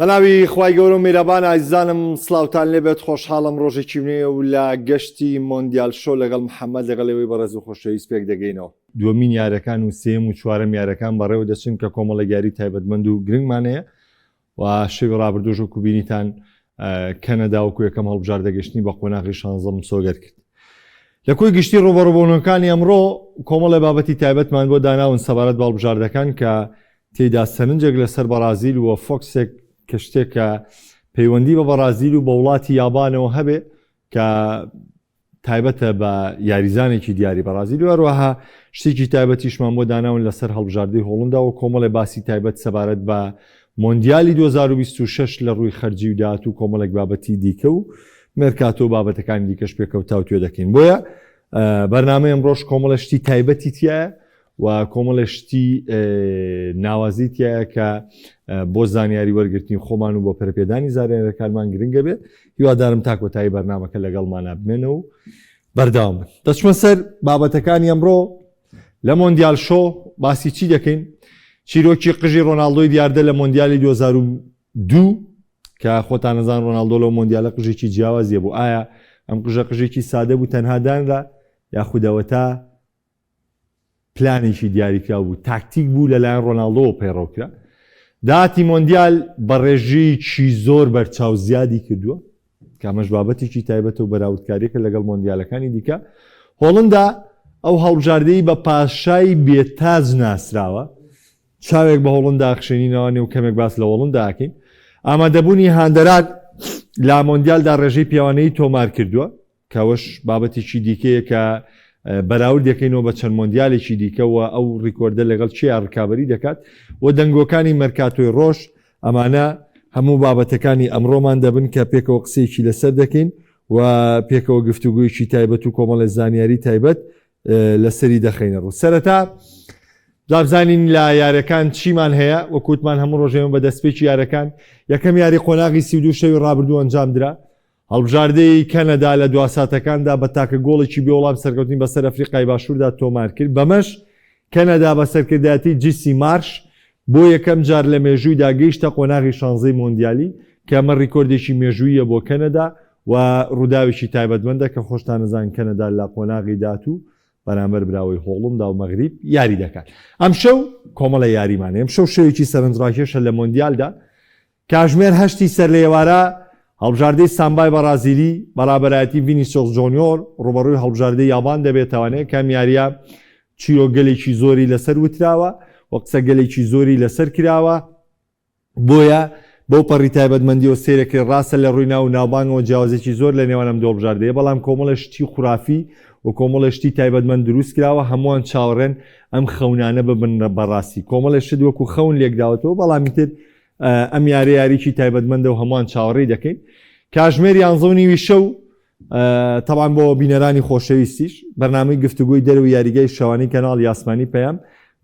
بەناوی خوای گەورە و میرەبان ئازیزانم سڵاوتان لێبێت خۆشحاڵم ڕۆژێکی نوێ و لە گەشتی مۆندیال شۆ لەگەڵ محەممەد لەگەڵ ئێوەی بەڕێز و خۆشەویست پێک دەگەینەوە. دووەمین یارەکان و سێیەم و چوارەم یارەکان بەڕێوە دەچن کە کۆمەڵێک یاری تایبەتمەند و گرنگمان هەیە و شەوی ڕابردووش وەکو بینیتان کەنەدا وەکو یەکەم هەڵبژاردە گەشتنی بە قۆناغی شانزە مسۆگەر کرد. لە کۆی گشتی ڕوبەڕوبوونەکانی ئەمڕۆ کۆمەڵێ بابەتی تایبەتمان بۆ داناون سەبارەت بە هەڵبژاردەکان کە تێیدا سەرنجێک لەسەر بەڕازیل و فۆکسێک کە شتێک کە پەیوەندی بە بەڕازیل و بە وڵاتی یابانەوە هەبێ کە تایبەتە بە یاریزانێکی دیاری بەڕازیل و هەروەها شتێکی تایبەتیشمان بۆ داناون لەسەر هەڵبژاردەی هۆڵندا و کۆمەڵێ باسی تایبەت سەبارەت بە مۆندیالی 2026 لە ڕووی خەرجی و داهات و کۆمەڵێک بابەتی دیکە و مێرکاتۆ و بابەتەکانی دیکەش پێکەوە تاوتوێ دەکەین بۆیە بەرنامەی ئەمڕۆش کۆمەڵێ شتی تایبەتی تایە و کۆمەڵێ شتی ناوازی تایە کە بۆ زانیاری وەرگرتنی خۆمان و بۆ پەرەپێدانی زانیارەکانمان گرنگە بێ هیوادارم تا کۆتایی بەرنامەکە لەگەڵمانە بمێنەوە و بەردەوام بن دەچمە سەر بابەتەکانی ئەمڕۆ لە مۆندیال شۆ باسی چی دەکەین چیرۆکی قژی ڕۆناڵدۆی دیاردە لە مۆندیالی 2002 کە خۆتان نەزان ڕۆناڵدۆ لەو مۆندیالە قژێکی جیاوازیە بوو ئایا ئەم قژە قژێکی سادە بوو تەنها دانرا یاخودەوەتا پلانێکی دیاریکراو بوو، تاکتیک بوو لەلایەن ڕۆناڵدۆوە پەیڕەو کرا. داهاتی مۆندیال بە ڕێژەیەکی زۆر بەرچاو زیادی کردووە، کە ئەمەش بابەتێکی تایبەتە و بەراوردکارییەکە لەگەڵ مۆندیالەکانی دیکە. هۆڵندا ئەو هەڵبژاردەی بە پاشای بێتاج ناسراوە. چاوێک بە هۆڵندا ئەخشێنینەوە نێو کەمێک باس لە هۆڵندا ئەکەین. ئامادەبوونی هاندەران لە مۆندیالدا ڕێژەی پێوانەیی تۆمار کردووە. کە ئەوەش بابەتێکی دیکەیە کە بەراورد دەکەینەوە بە چەند مۆندیالێکی دیکە و ئەو ڕیکۆردە لەگەڵ کێ ڕکابەری دەکات و دەنگۆکانی مەرکاتۆی ڕۆژ ئەمانە هەموو بابەتەکانی ئەمڕۆمان دەبن کە پێکەوە قسەیەکی لەسەر دەکەین و پێکەوە گفتوگویەکی تایبەت و کۆمەڵی زانیاری تایبەت لەسەری دەخەینە ڕوو سەرەتا دابزانین لە یارەکان چیمان هەیە وەکوتمان هەموو ڕۆژێمە بە دەستپێکی یارەکان یەکەم یاری قۆناغی 32 شەوی ڕابردوو ئەنجام درا هەڵبژاردەی کەنەدا لە دواساتەکاندا بە تاکە گۆڵێکی بێ وەڵام سەرکەوتنی بەسەر ئەفریقای باشووردا تۆمارکرد، بەمەش کەنەدا بە سەرکردایەتی جیسی مارش بۆ یەکەم جار لە مێژوویدا گەیشتە قۆناغی شانزەی مۆندیالی، کە ئەمە ریکۆردێکی مێژووییە بۆ کەنەدا و رووداوێکی تایبەتمەندە کە خۆشتان ئەزانن کەنەدا لە قۆناغی داهاتوو بەرامبەر براوەی هۆڵندا و مەغریب یاری دەکات. ئەمشەو کۆمەڵێ یاریمان هەیە، ئەمشەو شەوێکی سەرنجڕاکێشە لە مۆندیالدا، کاژمێر هەشتی سەرلەئێوارە، هەڵبژاردەی سامبای بەڕازیلی بە ڕابەرایەتی ڤینیسیۆس جۆنیۆر ڕووبەڕووی هەڵبژاردەی یابان دەبێتەوانێ کە ئەم یارییە چیرۆکگەلێکی زۆری لەسەر وتراوە و قسەگەلێکی زۆری لەسەر کراوە، بۆیە بەو پەڕی تایبەتمەندییەوە سەیرەکرێت، ڕاستە لە ڕووی ناو و ناوبانگەوە جیاوازیی زۆر لە نێوان ئەم دوو هەڵبژاردەیە، بەڵام کۆمەڵێ شتی خورافی و کۆمەڵێ شتی تایبەتمەند دروستکراوە، هەمووان چاوەڕێن ئەم خەونانە ببن بە ڕاستی، کۆمەڵێ شت وەکو خەون لێکداوەتەوە، بەڵام ئیتر ئەم یاریە یاریی تایبەتمەندە و هەمووان چاوەڕێی دەکەین. کاژمێر یانزە و نیوی شەو تەبان بۆ بینەرانی خۆشەویستیش بەرنامەی گفتوگۆی دەرەوەی یاریگای شەوانی کەناڵی ئاسمانی پەیام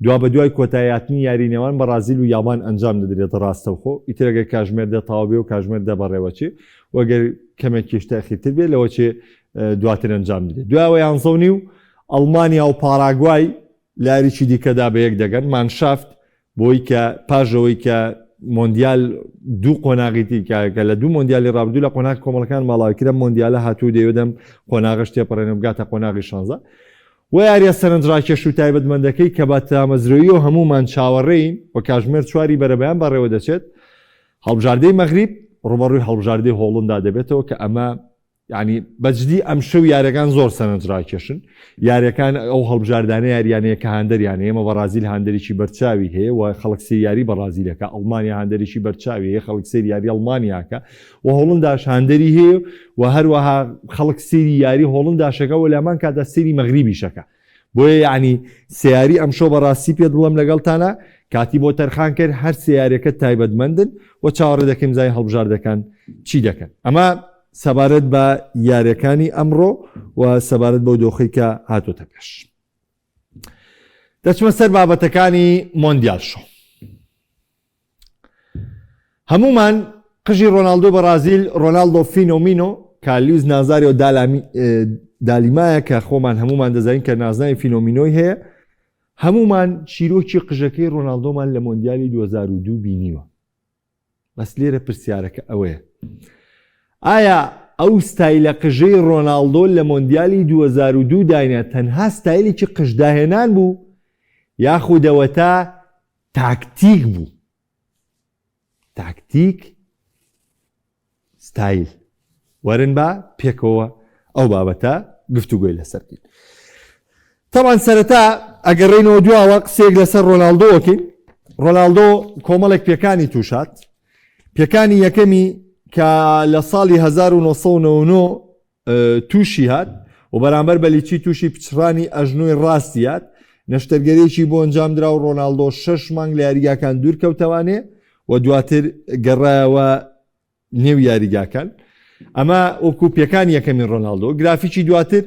دوابەدوای کۆتاییهاتنی یاری نێوان بەڕازیل و یابان ئەنجام دەدرێت ڕاستەوخۆ ئیتر ئەگەر کاژمێر دە تەواو بێ و کاژمێر دە بەڕێوەچێ و ئەگەر کەمێکیش تەئخیرتر بێ لەوەچێ دواتر ئەنجام دەدرێت دوایەوە یانزە و نیو ئەڵمانیا و پاراگوای لە یاریی دیکەدا بەیەک دەگەن مانشافت بۆی کە پاش ئەوەی کە مۆندیال دوو قۆناغی تیکا کە لە دوو مۆندیالی ڕابردوو لە قۆناغی کۆمەڵەکان ماڵاوی کرا مۆندیالە هاتوو دەیەوێت ئەم قۆناغەش تێپەڕێنێ و بگاتە قۆناغی شانزە و یاریە سەرنجڕاکێش و تایبەتمەندەکەی کە بە تامەزرۆییەوە هەموومان چاوەڕێین و کاژمێر چواری بەرەبەیان بەڕێوە دەچێت هەڵبژاردەی مەغریب ڕووبەڕووی هەڵبژاردەی هۆڵندا دەبێتەوە کە ئەمە یانی بەجدی ئەمشەو یاریەکان زۆر سەرنجڕاکێشن یاریەکان ئەو هەڵبژاردانە یاریانەیە کە هاندەریان ئێمە بەڕازیل هاندەرێکی بەرچاوی هەیە و خەڵک سەیری یاری بەڕازیلەکە ئەڵمانیا هاندەرێکی بەرچاوی هەیە خەڵک سەیری یاری ئەڵمانیاکە و هۆڵنداش هاندەری هەیە و هەروەها خەڵک سەیری یاری هۆڵنداشەکە و لامان کاتدا سەیری مەغریبیشەکە بۆیە یەعنی سێ یاری ئەمشەو بەڕاستی پێت بڵێم لەگەڵتانە کاتی بۆ تەرخان کرد هەر سێ یاریەکە تایبەتمەندن و چاوەڕێ دەکەین بزانین هەڵبژاردەکان چی دەکەن ئەمە سەبارەت بە یاریەکانی ئەمڕۆ و سەبارەت بەو دۆخی کە هاتۆتە پێش دەچمە سەر بابەتەکانی مۆندیال شۆ هەموومان قژی ڕۆناڵدۆی بەڕازیل، ڕۆناڵدۆ فینۆمینۆ، کە لویس نازاریۆ دالیمایە کە خۆمان هەموومان دەزانین کە نازناوی فینۆمینۆی هەیە، هەموومان چیرۆکی قژەکەی ڕۆناڵدۆمان لە مۆندیالی 2002 بینیوە. بەس لێرە پرسیارەکە ئەوەیە ئایا ئەو ستایلە قژەی ڕۆناڵدۆ لە مۆندیالی 2002 داینا تەنها ستایلێکی قژداهێنان بوو یاخود ئەوەتا تاکتیک بوو؟ تاکتیک ستایل وەرن با پێکەوە ئەو بابەتە گفتوگۆی لەسەر بکەین. تەبعەن سەرەتا ئەگەڕێینەوە دواوە قسەیەک لەسەر ڕۆناڵدۆ ئەکەین. ڕۆناڵدۆ کۆمەڵێک پێکانی تووشات. پێکانی یەکەمی کە لە ساڵی 1999 تووشی هات و بەرامبەر بە لیچی تووشی پچڕانی ئەژنۆی ڕاستی هات، نەشتەرگەریی بۆ ئەنجامدرا و ڕۆناڵدۆ شەش مانگ لە یاریگاکان دوورکەوتەوانێ و دواتر گەڕایەوە نێو یاریگاکان. ئەمە وەکو پێکانی یەکەمی ڕۆناڵدۆ. گرافیکی دواتر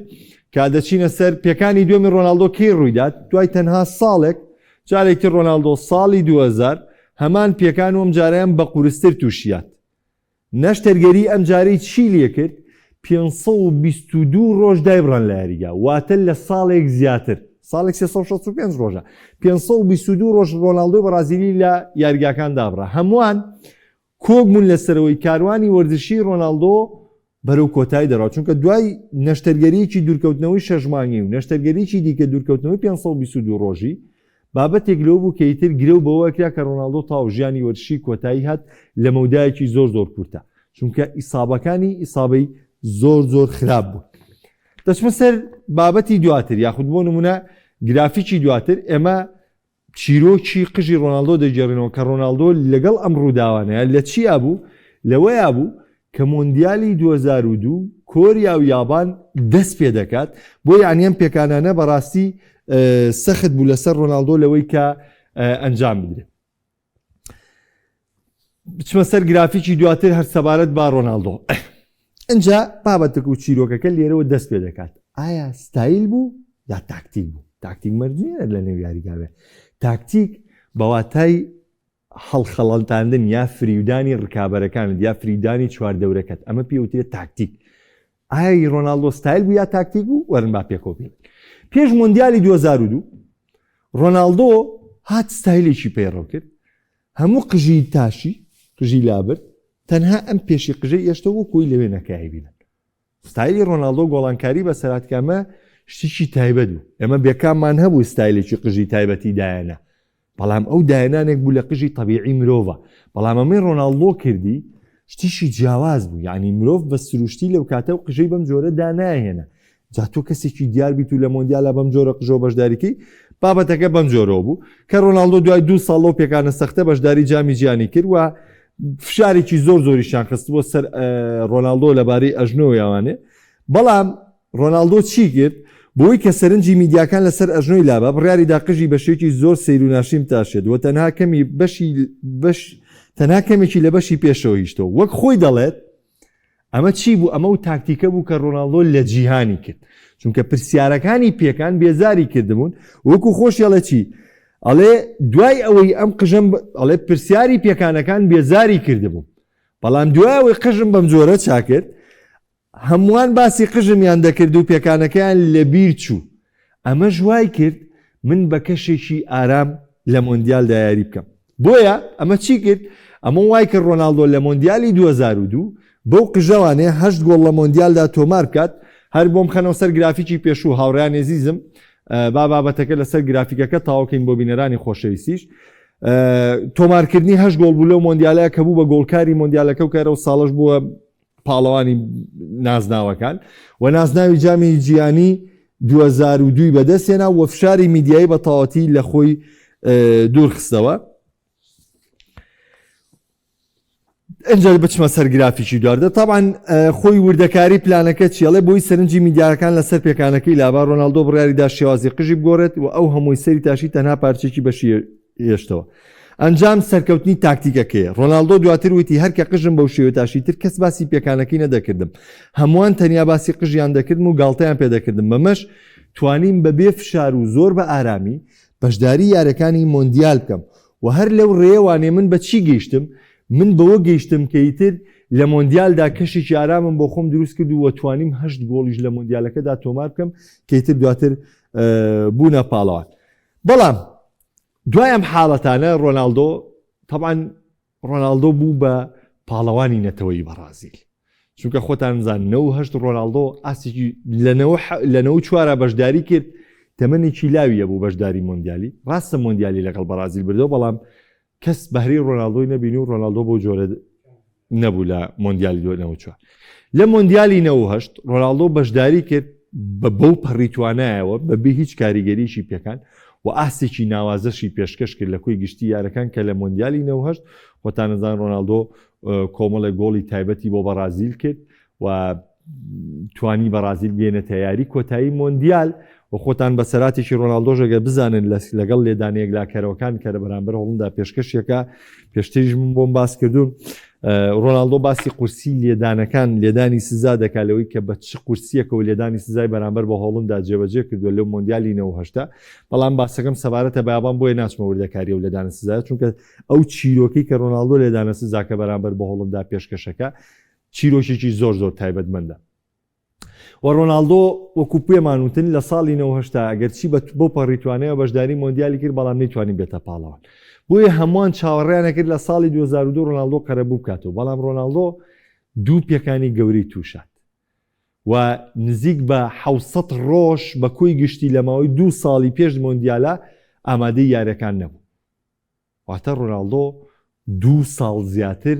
کە دەچینە سەر پێکانی دووەمی ڕۆناڵدۆ کەی ڕوویدات، دوای تەنها ساڵێک جارێکی ڕۆناڵدۆ ساڵی 2000 هەمان پێکان و ئەمجارەیان بە قورستر تووشیات. نەشتەرگەری ئەمجارەی چی لێکرد؟ 522 ڕۆژ دایبڕان لە یاریگا، واتە لە ساڵێک زیاتر، ساڵێک 365 ڕۆژە، 522 ڕۆژ ڕۆناڵدۆی بەڕازیلی لە یاریگاکان دابڕا. هەمووان کۆک بوون لەسەرئەوەی کاروانی وەرزشیی رۆناڵدۆ بەرەو کۆتایی دەڕوات، چونکە دوای نەشتەرگەرییەکی دوورکەوتنەوەی شەش مانگی و نەشتەرگەریی دیکە دوورکەوتنەوەی 522 رۆژی، بابەتێک لەوە بوو کە ئیتر گرەو بەوە کرا کە رۆناڵدۆ تاو ژیانی وەرزشی کۆتایی هات لە مەودایەکی زۆر زۆر کورتە، چونکە ئیسابەکانی ئیسابەی زۆر زۆر خراپ بوون. دەچمە سەر بابەتی دواتر یاخود بۆ نمونە گرافیکی دواتر ئێمە چیرۆکی قژی ڕۆناڵدۆ دەگێڕینەوە کە ڕۆناڵدۆ لەگەڵ ئەم ڕووداوانەیا لە چیا بوو؟ لەوەیا بوو کە مۆندیالی 2002 کۆریا و یابان دەست پێ دەکات، بۆ یانی ئەم پێکانانە بەڕاستی سەخت بوو لەسەر ڕۆناڵدۆ لەوەی کە ئەنجام بدرێت. بچمە سەر گرافیکی دواتر هەر سەبارەت با ڕۆناڵدۆ. ئنجا بابەتەکە و چیرۆکەکە لێرەوە دەست پێ دەکات ئایا ستایل بوو یا تاکتیک بوو؟ تاکتیک مەرج نییە لە نێو یاریگا بێ. تاکتیک بە واتای هەڵخەڵەتاندن یا فریودانی ڕکابەرەکانت یا فریودانی چواردەورەکەت ئەمە پێ وترێت تاکتیک. ئایا ی ڕۆناڵدۆ ستایل بوو یا تاکتیک بوو؟ وەرن با پێکەوە بینین. پێش مۆندیالی 2002 ڕۆناڵدۆ هات ستایلێکی پەیڕەو کرد هەموو قژی تاشی قژی لابرد تەنها ئەم پێشی قژەی ئێشتەوە وەکو ئەوەی لەوێ نەکای بینن. ستایلی ڕۆناڵدۆ گۆڵانکاری بەسەرات کە ئەمە شتێکی تایبەت بوو. ئێمە بێکاممان هەبوو ستایلێکی قژی تایبەتی دایەنا بەڵام ئەو داهێنانێک بوو لە قژی تەبیعی مرۆڤە بەڵام ئەمەی ڕۆناڵدۆ کردی شتیشی جیاواز بوو یعنی مرۆڤ بە سروشتی لەو کاتە و قژەی بەم جۆرە داناهێنا جا تۆ کەسێکی دیار بیت و لە مۆندیالا بەم جۆرە قژەوە بەشداریکەی بابەتەکە بەم جۆرەوە بوو کە ڕۆناڵدۆ دوای دوو ساڵ لەو پێکانە سەختە بەشداری جامی جیهانی کرد و فشارێکی زۆر زۆریشیان خستبووە سەر ڕۆناڵدۆ لەبارەی ئەژنۆ یاوانێ بەڵام ڕۆناڵدۆ چی کرد؟ بۆی کە سەرنجی میدیاکان لەسەر ئەژنۆی لابا، بڕیاری دا قژی بە شێوەیەکی زۆر سەیر و ناشرین بتاشێت و تەنها کەمی بەشی بەش تەنها کەمێکی لە بەشی پێشەوە هیشتەوە. وەک خۆی دەڵێت، ئەمە چی بوو؟ ئەمە ئەو تاکتیکە بوو کە ڕۆناڵدۆ لە جیهانی کرد. چونکە پرسیارەکانی پێکان بێزاری کردبوون. وەکو خۆشی ئەڵێ چی؟ ئەڵێ دوای ئەوەی ئەم قژەم ئەڵێ پرسیاری پێکانەکان بێزاری کردبووم. بەڵام دوای ئەوەی قژم بەم جۆرە چاکرد، هەمووان باسی قژمیان دەکرد و پێکانەکەیان لەبیر چوو، ئەمەش وای کرد من بە کەشێکی ئارام لە مۆندیالدا یاری بکەم. بۆیە ئەمە چی کرد؟ ئەمە وای کرد ڕۆناڵدۆ لە مۆندیالی 2002 بەو قژەوانەیە هەشت گۆڵ لە مۆندیالدا تۆمار بکات. هەر بۆم خەنەوە سەر گرافیکی پێشوو هاوڕێیانی ئەزیزم، با بابەتەکە لەسەر گرافیکەکە تەواوکەین بۆ بینەرانی خۆشەویستیش. تۆمارکردنی هەشت گۆڵ بوو لەو مۆندیالە کە بوو بە گۆڵکاری مۆندیالەکە و کە ئەو ساڵەش بووە پاڵەوانی نازناوەکان و نازناوی جامی جیهانی 2002 بەدەستهێنا و فشاری میدیایی بە تەواوەتی لە خۆی دوورخستەوە. ئەجا بچمە سەر گرافیکی دواردە تاوان خۆی وردەکاری پلانەکە چیڵێ بۆی سەرنجی میدیاکان لەسەر پێکانەکەی لابا ڕۆناالدۆ بڕیاریدا شێوازی قژی بگۆڕێت و ئەو هەمووی سەری تاشی تەنها پارچێکی بەشی هێشتەوە. ئەنجام سەرکەوتنی تاکتیکەکەیە. ڕۆناڵدۆ دواتر وتی هەر کە قژم بەو شێوە تاشی تر کەس باسی پێکانەکەی نەدەکردم. هەمووان تەنیا باسی قژیان دەکردم و گاڵتەیان پێدەکردم. بەمەش توانیم بەبێ فشار و زۆر بە ئارامی بەشداری یاریەکانی مۆندیال بکەم و هەر لەو ڕێیەوانێ من بە چی گەیشتم؟ من بەوە گەیشتم کە ئیتر لە مۆندیالدا کەشێکی ئارامم بۆ خۆم دروست کرد و توانیم هەشت گۆڵیش لە مۆندیالەکەدا تۆمار بکەم کە ئیتر دواتر بوونە پاڵەوان. بەڵام دوای ئەم حاڵەتانە ڕۆناڵدۆ تەبعەن. ڕۆناڵدۆ بوو بە پاڵەوانی نەتەوەیی بەڕازیل. چونکە خۆتان زان 98 ڕۆناڵدۆ ئاستێکی لە نەوە چوارا بەشداری کرد تەمەنێکی لاویە بوو بەشداری مۆندیالی ڕاستە مۆندیالی لەگەڵ بەڕازیل بردەوە بەڵام کەس بەهرەی ڕۆناڵدۆی نەبینی و ڕۆناڵدۆ بەو جۆرە نەبوو لە مۆندیالی 94. لە مۆندیالی 98 ڕۆناڵدۆ بەشداری کرد بە بەو پەڕی توانایەوە بەبێ هیچ کاریگەریی پێکان و ئاستێکی ناوازەشی پێشکەش کرد لە کۆی گشتی یارەکان کە لە مۆندیالی 98 خۆتانەزان ڕۆناڵدۆ کۆمەڵێک گۆڵی تایبەتی بۆ بەڕازیل کرد و توانی بەڕازیل بێنێتە یاری کۆتایی مۆندیال و خۆتان بەسەراتێکی ڕۆناڵدۆش ئەگەر بزانن لەگەڵ لێدانە یەکلاکەرەوەکان کە لە بەرامبەر هۆڵندا پێشکەشیەکە پێشتریش من بۆم باس کردوون ڕۆناڵدۆ باسی قورسی لێدانەکان لێدانی سزا دەکات لەوەی کە بە چ قورسیەکەوە لێدانی سزای بەرامبەر بە هۆڵندا جێبەجێ کردووە لەو مۆندیالی 98 بەڵام باسەکەم سەبارەتە بە یابان بۆیە ناچمە وردەکاری و لێدانە سزا چونکە ئەو چیرۆکەی کە ڕۆناڵدۆ لێدانە سزاکە بەرامبەر بە هۆڵندا پێشکەشەکە چیرۆکێکی زۆر زۆر تایبەتمەندە و ڕۆناڵدۆ وەکو پێمان وتن لە ساڵی 98 ئەگەرچی بە بۆ پەڕی توانەوە بەشداری مۆندیالی کرد بەڵام نەیتوانی بێتە پاڵەوان بۆیە هەمووان چاوەڕێیان کرد لە ساڵی 2002 ڕۆناڵدۆ قەرەبوو بکاتەوە بەڵام ڕۆناڵدۆ دوو پێکانی گەورەی تووشات و نزیک بە 600 ڕۆژ بە کۆی گشتی لە ماوەی دوو ساڵی پێش مۆندیالە ئامادەی یاریەکان نەبوو. واتە ڕۆناڵدۆ دوو ساڵ زیاتر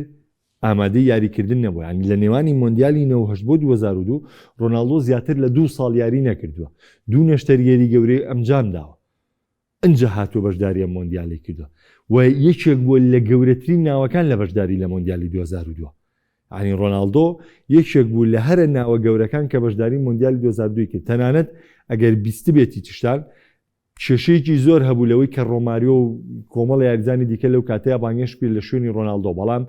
ئامادەی یاریکردن نەبووە، یانی لە نێوانی مۆندیالی 98 بۆ 2002 ڕۆناڵدۆ زیاتر لە دوو ساڵ یاری نەکردووە، دوو نەشتەرگەری گەورەی ئەمجام داوە، ئنجا هاتووە بەشداری ئەم مۆندیالەی کردووە و یەکێک بووە لە گەورەترین ناوەکان لە بەشداری لە مۆندیالی 2002. یانی ڕۆناڵدۆ یەکێک بوو لە هەرە ناوە گەورەکان کە بەشداری مۆندیالی 2002 کرد، تەنانەت ئەگەر بیستبێتی تشتان کێشەیەکی زۆر هەبوو لەوەی کە ڕۆماریۆ و کۆمەڵە یاریزانی دیکە لەو کاتەیا بانگهێشت بکرێت لە شوێنی ڕۆناڵدۆ، بەڵام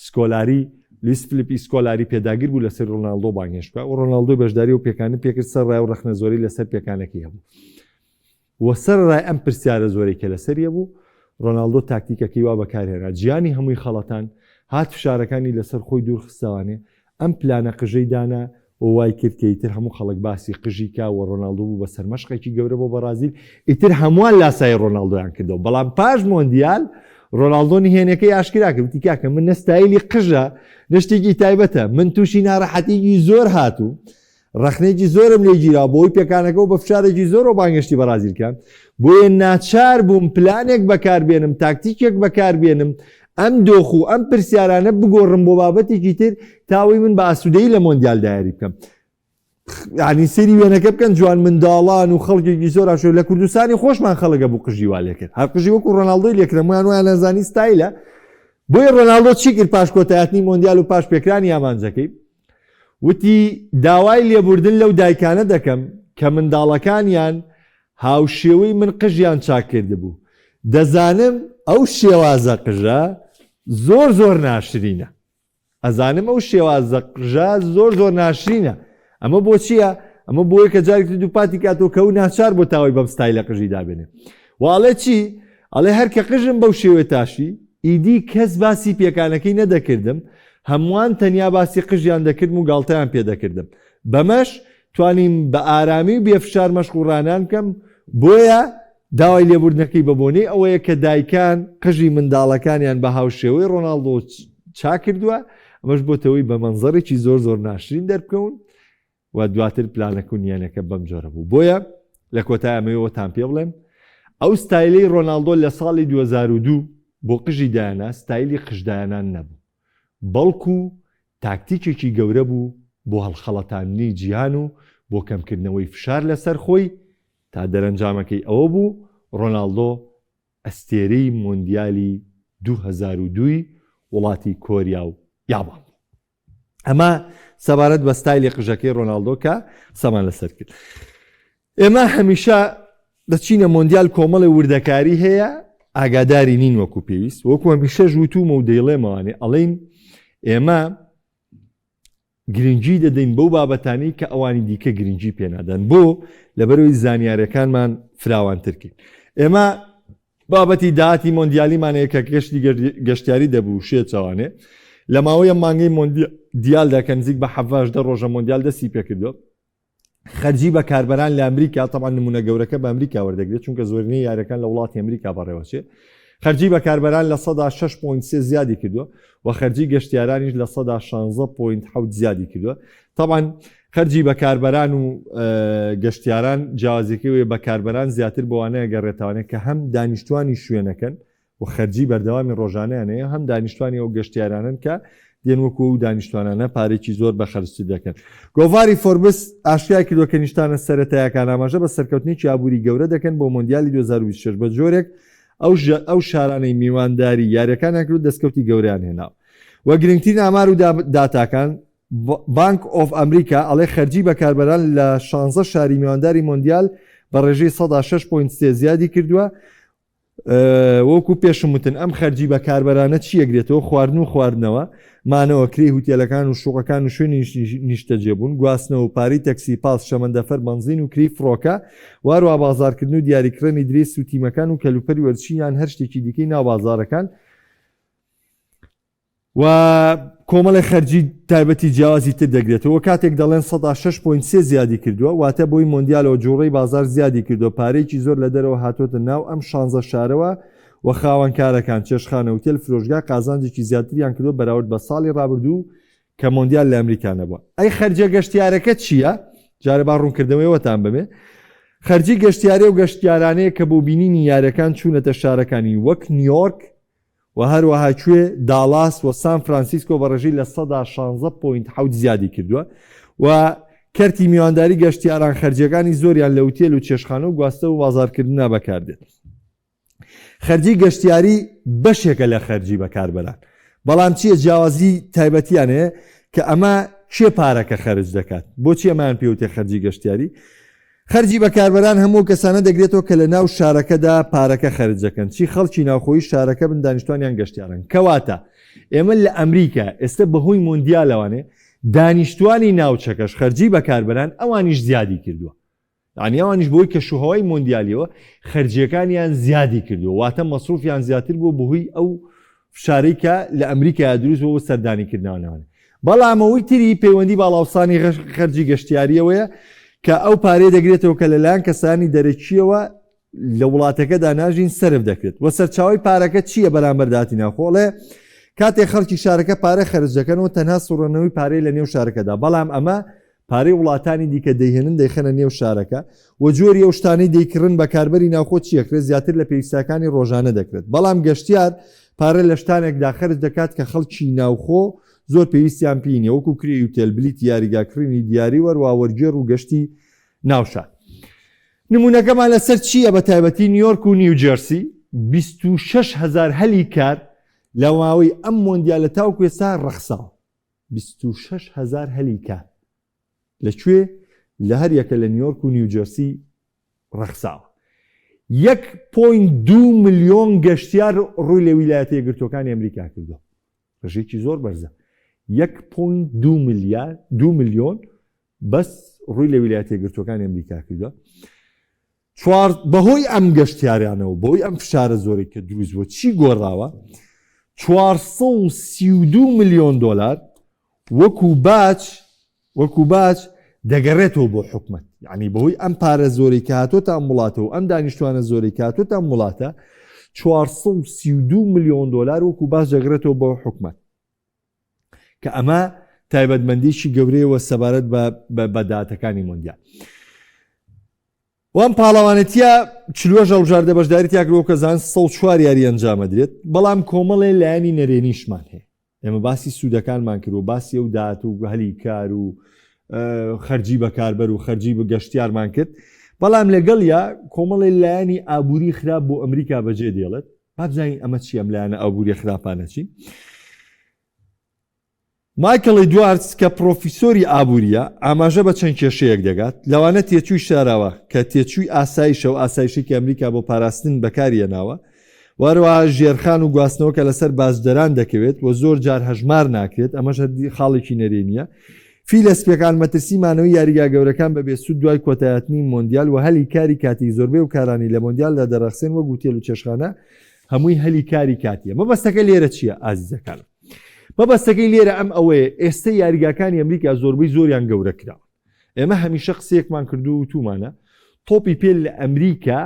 سکۆلاری، لویس فلیپی سکۆلاری پێداگر بوو لەسەر ڕۆناڵدۆ بانگهێشت بکات و ڕۆناڵدۆی بەشداری ئەو پێکانە پێکرد سەرەڕای ئەو ڕەخنە زۆرەی لەسەر پێکانەکەی هەبوو و سەرەڕای ئەم پرسیارە زۆرەی کە لەسەری هەبوو ڕۆناڵدۆ تاکتیکەکەی وا بەکارهێنا جیهانی هەمووی خەڵەتان هات فشارەکانی لەسەر خۆی دوورخستەوانێ ئەم پلانە قژەی دانا و وای کرد کە ئیتر هەموو خەڵک باسی قژی کا و ڕۆناڵدۆ بوو بە سەرمەشقێکی گەورە بۆ بەڕازیل، ئیتر هەمووان لاسایی ڕۆناڵدۆیان کردەوە، بەڵام پاش مۆندیال ڕۆناڵدۆ نهێنیەکەی ئاشکرا کرد، وتی کاکە من نە ستایلی قژە نە شتێکی تایبەتە، من تووشی ناڕەحەتیی زۆر هاتووم، ڕەخنەیەکی زۆرم لێ گیرا بەهۆی پێکانەکە و بە فشارێکی زۆرەوە بانگهێشتی بەڕازیل کرام، بۆیە ناچار بووم پلانێک بەکاربێنم، تاکتیکێک بەکاربێنم، ئەم دۆخ و ئەم پرسیارانە بگۆڕم بۆ بابەتێکی تر تا ئەوەی من بە ئاسوودەیی لە مۆندیالدا یاری بکەم. یعنی سەیری وێنەکە بکەن جوان منداڵان و خەڵکێکی زۆر ئاشۆ لە کوردستانی خۆشمان خەڵک هەبوو قژی وا لێکرد هەر قژی وەکو ڕۆناڵدۆی لێکرد هەموویان وایان ئەزانی ستایلە بۆیە ڕۆناڵدۆ چی کرد پاش کۆتایەتنی مۆندیال و پاش پێکرانی ئامانجەکەی وتی داوای لێبوردن لەو دایکانە دەکەم کە منداڵەکانیان هاوشێوەی من قژیان چاک کردبوو دەزانم ئەو شێوازە قژە زۆر زۆر ناشرینە ئەزانم ئەو شێوازە قژە زۆر زۆر ناشرینە ئەمە بۆ چییە؟ ئەمە بۆیە کە جارێکی دووپاتی کاتەوە کە ئەو ناچار بۆ تاوەی بەم ستایلە قژی دابێنێ و ئەڵێ چی؟ ئەڵێ هەر کە قژم بەو شێوەیە تاشی ئیدی کەس باسی پێکانەکەی نەدەکردم هەمووان تەنیا باسی قژیان دەکردم و گاڵتەیان پێ دەکردم بەمەش توانیم بە ئارامی و بێ فشار مەشق و ڕانان بکەم بۆیە داوای لێبوردنەکەی بە بۆنەی ئەوەیە کە دایکان قژی منداڵەکانیان بە هاوشێوەی ڕۆناڵدۆ چاک کردووە، ئەمەش بۆتە هۆی بە مەنزەرێکی زۆر زۆر ناشرین دەربکەون و دواتر پلانەکە و نیانەکە بەم جۆرە بوو. بۆیە لە کۆتای ئەمەوێ وەتان پێ بڵێم ئەو ستایلەی ڕۆناڵدۆ لە ساڵی 2002 بۆ قژی دایانا ستایلی قژدایانان نەبوو بەڵکو تاکتیکێکی گەورە بوو بۆ هەڵخەڵەتاندنی جیهان و بۆ کەمکردنەوەی فشار لەسەر خۆی تا دەرەنجامەکەی ئەوە بوو ڕۆناڵدۆ ئەستێرەی مۆندیالی 2002 ی وڵاتی کۆریا و یابان بوو. ئەمە سەبارەت بە ستایلی قژەکەی ڕۆناڵدۆ کە قسەمان لەسەر کرد. ئێمە هەمیشە دەچینە مۆندیال کۆمەڵێ وردەکاری هەیە ئاگاداری نین وەکو پێویست وەکو هەمیشەش وتومە و دەیڵێمەوانێ ئەڵێین ئێمە گرنگی دەدەین بەو بابەتانەی کە ئەوانی دیکە گرنگی پێنادەن بۆ لەبەرەوەی زانیارەکانمان فراوانتر کەین ئێمە بابەتی داهاتی مۆندیالیمان هەیە کە گەشتی گەشتیاری دەبوو شێ چاوانێ لە ماوەی ئەم مانگەی مۆندیالدا کە نزیک بە حەڤدە ڕۆژە مۆندیال دەستی پێکردووە خەرجی بەکاربەران لە ئەمریکا تەبعەن نمونە گەورەکە بە ئەمریکا وەردەگرێت چونکە زۆرینەی یاریەکان لە وڵاتی ئەمریکا بەڕێوەچێ. خەرجی بەکاربەران 6.3% زیادی کردووە و خەرجی گەشتیارانیش 16.7% زیادی کردووە. تەبعەن خەرجی بەکاربەران و گەشتیاران جیاوازیەکەی وەیە بەکاربەران زیاتر بۆوانەیە گەڕێتەوانێ کە هەم دانیشتوانی شوێنەکەن و خەرجی بەردەوامی ڕۆژانەیان هەیە هەم دانیشتوانی ئەو گەشتیارانەن کە دێن وەکو ئەو دانیشتوانانە پارێکی زۆر بە خەرجتر دەکەن. گۆڤاری فۆربس ئاشکرای کردووە کە نیشتانە سەرەتایەکان ئاماژە بە سەرکەوتنێکی ئابووری گەورە دەکەن بۆ مۆندیالی 2026 بە جۆرێک ئەو ئەو شارانەی میوانداری یاریەکانیان کردو دەستکەوتی گەورەیان هێناوە و گرنگترین ئامار و داتاکان بانک ئۆف ئەمریکا ئەڵێ خەرجی بەکاربەران لە شانزە شاری میوانداری مۆندیال بە ڕێژەی 6.3% زیادی کردووە. وەکو پێشم وتن ئەم خەرجی بەکاربەرانە چی ئەگرێتەوە؟ خواردن و خواردنەوە، مانەوە، کرێی هوتێلەکان و شوقەکان و شوێنی نیشتەجێبوون، گواستنەوە و پارەی تەکسی، پاس، شەمەندەفەر، بەنزین و کرێی فڕۆکە، واروا بازاڕکردن و دیاریکڕێنی درێس و تیمەکان و کەلوپەلی وەرزشی یان هەر شتێکی دیکەی ناو بازاڕەکان. و کۆمەڵێک خەرجی تایبەتی جیاوازی تر دەگرێتەوە کاتێک دەڵێن 6.3 زیادی کردووە واتە بۆی مۆندیالەوە جوڵەی بازار زیادی کردووە پارەیەکی زۆر لە دەرەوە هاتۆتە ناو ئەم شانزە شارەوە و خاوەنکارەکان چێشخانە وتێل فرۆشگا قازانجێکی زیاتریان کردووە بەراورد بە ساڵی ڕابردوو کە مۆندیال لە ئەمریکا نەبووە. ئەی خەرجیە گەشتیارەکە چییە؟ جارێ با ڕوونکردنەوەیەوەتان بەمێ. خەرجی گەشتیارێ و گەشتیارانەیە کە بۆ بینینی یاریەکان چوونەتە شارەکانی وەک نیۆرک، و هەروەها کوێ، داڵاس و سان فرانسیسکۆ بە ڕێژەی 16.7% زیادی کردووە و کەرتی میوانداری گەشتیاران خەرجییەکانی زۆریان لە ئوتێل و چێشتخانە و گواستەوە و بازاڕکردندا بەکاردێت. خەرجی گەشتیاری بەشێکە لە خەرجی بەکاربەران، بەڵام چییە جیاوازی تایبەتیان هەیە کە ئەمە کێ پارەکە خەرج دەکات؟ بۆچی ئەمەیان پێوتێ خەرجی گەشتیاری؟ خەرجی بەکاربەران هەموو ئەو کەسانە دەگرێتەوە کە لە ناو شارەکەدا پارەکە خەرج دەکەن، چی خەڵکی ناوخۆیی شارەکە بن، دانیشتوان یان گەشتیاران. کەواتە ئێمە لە ئەمریکا ئێستە بەهۆی مۆندیالەوانێ دانیشتوانی ناوچەکەش خەرجی بەکاربەران ئەوانیش زیادی کردووە. یانی ئەوانیش بەهۆی کەشوهەوای مۆندیالیەوە خەرجیەکانیان زیادی کردووە، واتە مەسروفیان زیاتر بووە بەهۆی ئەو فشارەی کە لە ئەمریکایا دروست بووە بۆ سەردانیکردنەوانەوانە. بەڵام ئەوەی تری پەیوەندی بە هەڵاوسانی خەرجی گەشتیارییەوەیە کە ئەو پارەیە دەگرێتەوە کە لەلایەن کەسانی دەرەکییەوە لە وڵاتەکەدا ناژین سەرف دەکرێت و سەرچاوەی پارەکە چییە بەرامبەر داهاتی ناوخۆ ئەڵێ کاتێک خەڵکی شارەکە پارە خەرج دەکەن و تەنها سوڕێنەوەی پارەی لە نێو شارەکەدا بەڵام ئەمە پارەی وڵاتانی دیکە دەیهێنن دەیخەنە نێو شارەکە و جۆری ئەو شتانەی دەیکڕن بەکاربەری ناوخۆ چی ئەکرێت زیاتر لە پێویستیاکانی ڕۆژانە دەکرێت بەڵام گەشتیار پارە لە شتانێکدا خەرج دەکات کە خەڵکی ناوخۆ زۆر پێویستیان پێی نیە وەکو کرێی ئوتێل بلیتی یاریگا کڕینی دیاری وەروا وەرگێڕ و گەشتی ناوشار. نمونەکەمان لەسەر چییە بە تایبەتی نیۆرک و نیوجێرسی 26 هەزار هەلی کار لە ماوەی ئەم مۆندیالە تاوەکو ئێستا ڕەخساوە. 26 هەزار هەلی کار لە کوێ؟ لە هەریەکە لە نیۆرک و نیوجێرسی ڕەخساوە. یەک point دوو ملیۆن گەشتیار ڕووی لە ویلایەتە یەکگرتووەکانی ئەمریکا کردووە. ڕێژەیەکی زۆر بەرزە. یەک point دوو ملیار دوو ملیۆن بەس ڕووی لە ویلایەتە یەکگرتووەکانی ئەمریکا کردووە. چوار، بەهۆی ئەم گەشتیارانەوە، بەهۆی ئەم فشارە زۆرەی کە دروست بووە، چی گۆڕاوە؟ 432 ملیۆن دۆلار وەکو باج وەکو باج دەگەڕێتەوە بۆ حکومەت. یعنی بەهۆی ئەم پارە زۆرەی کە هاتۆتە ئەم وڵاتە و ئەم دانیشتوانە زۆرەی کە هاتۆتە ئەم وڵاتە، 432 ملیۆن دۆلار وەکو باج دەگەڕێتەوە بۆ حکومەت. کە ئەمە تایبەتمەندیی گەورەیەوە سەبارەت بە داتەکانی مۆندیال. وام پاڵەوانێتیە چلوەش هەڵبژاردە بەشداری تیا کردووە کە زان 104 یاری ئەنجامەدرێت بەڵام کۆمەڵێ لایەنی نەرێنیشمان هەیە ئێمە باسی سوودەکانمان کرد و باسی ئەو داهات و هەلی کار و خەرجی بەکاربەر و خەرجی بگەشتیارمان کرد بەڵام لەگەڵ یا کۆمەڵی لایەنی ئابووری خراپ بۆ ئەمریکا بەجێ دێڵێت با بزانین ئەمە چی ئەم لایەنە ئابووریە خراپانە چین مایکڵ ئیدواردز کە پڕۆفیسۆری ئابوورییە، ئاماژە بە چەند کێشەیەک دەگات، لەوانە تێچووی شاراوە کە تێچووی ئاسایشە و ئاسایشێکی ئەمریکا بۆ پاراستن بەکاری هێناوە و هەروەها ژێرخان و گواستنەوە کە لەسەر باجدەران دەکەوێت و زۆر جار هەژمار ناکرێت، ئەمەش هەر خاڵێکی نەرێنییە. فیلە سپییەکان مەترسی مانەوەی یاریگا گەورەکان بە بێسوود دوای کۆتایهاتنی مۆندیال و هەلی کاری کاتی زۆربەی ئەو کارانەی لە مۆندیالدا دەڕەخسێن وەک وتێل و چێشتخانە هەمووی هەلی کاری کاتییە. مەبەستەکە لێرە چییە ئازیزەکانم؟ مەبەستەکەی لێرە ئەم ئەوەیە ئێستە یاریگاکانی ئەمریکا زۆربەی زۆریان گەورە کراون. ئێمە هەمیشە قسەیەکمان کردووە و وتوومانە تۆپی پێ لە ئەمریکا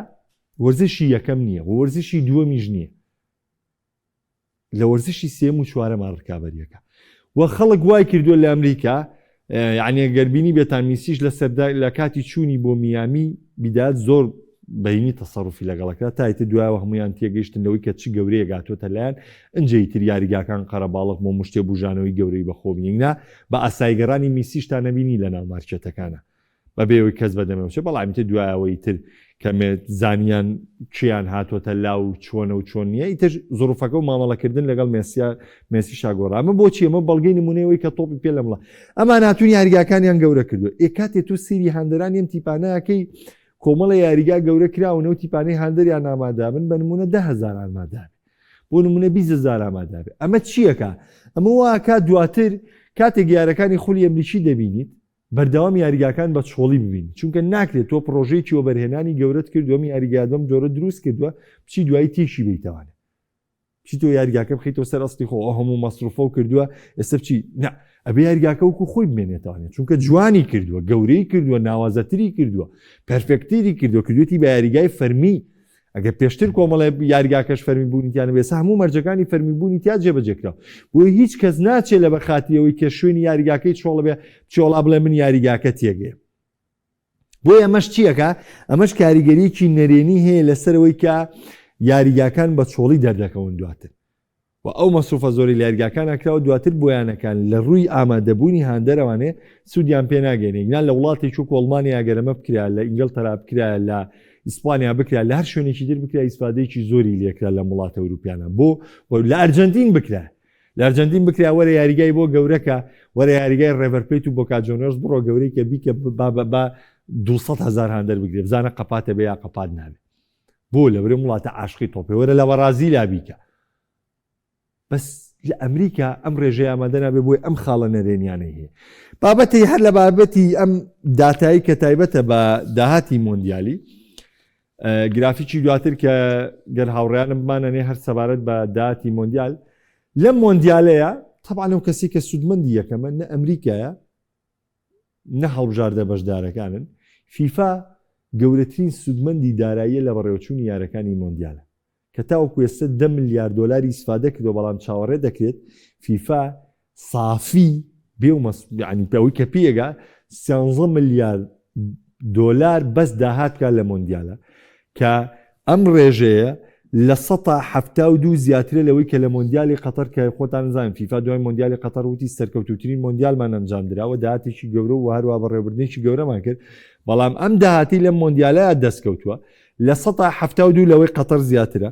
وەرزشی یەکەم نییە و وەرزشی دووەمیش نییە. لە وەرزشی سێم و چوارەمان ڕکابەریەکە و خەڵک وای کردووە لە ئەمریکا یعنی گەربینی بێتان میسیش لە سەردا لە کاتی چوونی بۆ میامی بیدات زۆر بەینی تەسەڕوفی لەگەڵەکە تا ئیتر دوایەوە هەموویان تێگەیشتن لەوەی کە چ گەورەیەک هاتووەتە لایان ئنجا ئیتر یاریگاکان قەرەباڵغ بۆ مشتێ بوژانەوەی گەورەی بەخۆ بینی نا بە ئاسایی گەڕانی میسیشتان نەبینی لەناو مارکێتەکانا بەبێ ئەوەی کەس بەدەمێ بچێ بەڵام ئیتر دوایەوە ئیتر کە زانیان کێیان هاتووەتە لا و چۆنە و چۆن نییە ئیتر زڕوفەکە و مامەڵەکردن لەگەڵ مێسیا مێسیشا گۆڕا ئەمە بۆچی ئەمە بەڵگەی نمونەی ئەوەی کە تۆپی پێ لەمڵە ئەمان هاتوون یاریگاکانیان گەورە کردووە ئێ کاتێ تۆ سەیری هاندەرانی ئەم تیپانەکەی کۆمەڵە یاریگا گەورە کراون ئەو تیپانەی هاندەریان ئامادابن بە نمونە 10هزار ئامادابێ بۆ نمونە 20هزار ئامادابێ ئەمە چیەکە ئەمە واکات دواتر کاتێک یارەکانی خولی ئەمریکی دەبینیت بەردەوام یاریگاکان بە چۆڵی ببینی چونکە ناکرێت تۆ پڕۆژەیەکی وەبەرهێنانی گەورەت کردووە ئەم یاریگایەت بەم جۆرە دروست کردووە بچی دوایی تێکی بەیتەوانێ بچی تۆ یاریگاکە بخەیتەوە سەر ئەسڵی خۆ ئەو هەموو مەسروفە و کردووە ئێستا بچی نا ئەبێ یاریگاکە وەکو خۆی بمێنێتەوانێ چونکە جوانی کردووە گەورەی کردووە ناوازەتری کردووە پێرفێکتری کردووە کردوێتی بە یاریگای فەرمی ئەگەر پێشتر کۆمەڵێ یاریگاکەش فەرمی بوونی تیانە بێسا هەموو مەرجەکانی فەرمی بوونی تیا جێبەجێکرا بۆیە هیچ کەس ناچێت لە بەخاتی ئەوەی کە شوێنی یاریگاکەی چۆڵ بێ چۆڵا بڵێ من یاریگاکە تێگەیە بۆیە ئەمەش چیەکە ئەمەش کاریگەریەکی نەرێنی هەیە لەسەرەوەی کە یاریگاکان بە چۆڵی دەردەکەون دواتر و ئەو مەسروفە زۆرەی لە یاریگاکانا کراوە دواتر بۆ یانەکان لە رووی ئامادەبوونی هاندەرەوانێ سوودیان پێ ناگەینێ گنا لە وڵاتێکی وەکو ئەڵمانیا گەر ئەمە بکرا لە ئینگلتەرا بکرا لە ئیسپانیا بکرا لە هەر شوێنێکی تر بکرا ئیسفادەیەکی زۆری لێکرا لەم وڵاتە ئەوروپیانە بۆ لە ئەرجەنتین بکرا لە ئەرجەنتین بکرا وەرە یاریگای بۆ گەورەکە وەرە یاریگای ڕێڤەر پلەیت و بۆکا جۆنیۆرز بڕۆ گەورەی کە بیکە با بە 200 هزار هاندەر بگرێ بزانە قەپاتە بێ یا قەپات نابێ بۆ لەبرێ وڵاتە عاشقی تۆپێ وەرە لە بەڕازیلا بیکە بەس لە ئەمریکا ئەم ڕێژەی ئامادە نابێ بۆی ئەم خاڵە نەرێنیانەی هەیە بابەتی هەر لە بابەتی ئەم داتایی کە تایبەتە بە داهاتی مۆندیالی گرافیکی دواتر کە گەر هاوڕیانم بمانەنێ هەر سەبارەت بە داهاتی مۆندیال لەم مۆندیالەیە طبعا ئەو کەسی کە سوودمەندی یەکەمە نە ئەمریکایە نە هەڵبژاردە بەشدارەکانن فیفا گەورەترین سوودمەندی داراییە لە بەڕێوەچوونی یارەکانی مۆندیالە کە تاوەکو ئێستا دە ملیار دۆلاری ئیسفادە کردووە، بەڵام چاوەڕێ دەکرێت فیفا سافی بێ و یانی ئەوەی کە پێی ئەگا سیانزە ملیار دۆلار بەس داهات بکات لە مۆندیالە کە ئەم ڕێژەیە 72% زیاترە لەوەی کە لە مۆندیالی قەتەر کە خۆتان زان فیفا دوای مۆندیالی قەتەر وتی سەرکەوتوترین مۆندیالمان ئەنجام دراوە داهاتێکی گەورە و هەروە بەڕێوەبردنێکی گەورەمان کرد بەڵام ئەم داهاتی لەم مۆندیالە دەستکەوتووە 72% لەوەی قەتەر زیاترە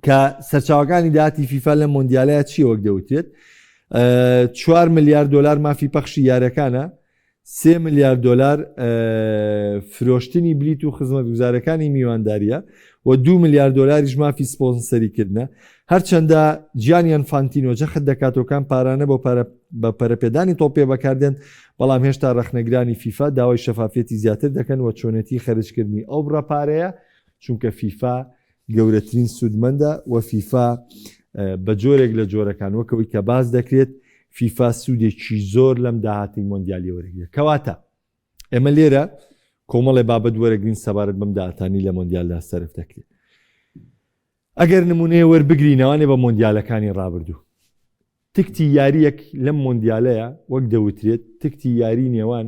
کە سەرچاوەکانی داهاتی فیفا لەم مۆندیالەیە چییە وەک دەوترێت 4 ملیار دلار مافی پەخشی یارەکانە 3 ملیار دلار فرۆشتنی بلیت و خزمەتگوزارەکانی میوانداریە و 2 ملیار دلاریش مافی سپۆنسەریکردنە هەرچەندە جیانی ئەنفانتینۆ جەخت دەکاتەوە کە ئەم پارانە بۆ پارە بە پەرەپێدانی تۆپێ بەکاردێن، بەڵام هێشتا ڕەخنەگرانی فیفا داوای شەفافیەتی زیاتر دەکەن و چۆنێتی خەرجکردنی ئەو بڕە پارەیە، چونکە فیفا گەورەترین سوودمەندە و فیفا بە جۆرێک لە جۆرەکان وەک ئەوەی کە باس دەکرێت فیفا سوودێکی زۆر لەم داهاتی مۆندیالیە وەرەگرێت. کەواتە ئێمە لێرە کۆمەڵێ بابەت وەرەگرین سەبارەت بەم داهاتانی لە مۆندیالدا سەرف دەکرێت. ئەگەر نمونەیە وەربگرینەوانێ بە مۆندیالەکانی ڕابردوو تکتی یاریەک لەم مۆندیالەیە وەک دەوترێت تکتی یاری نێوان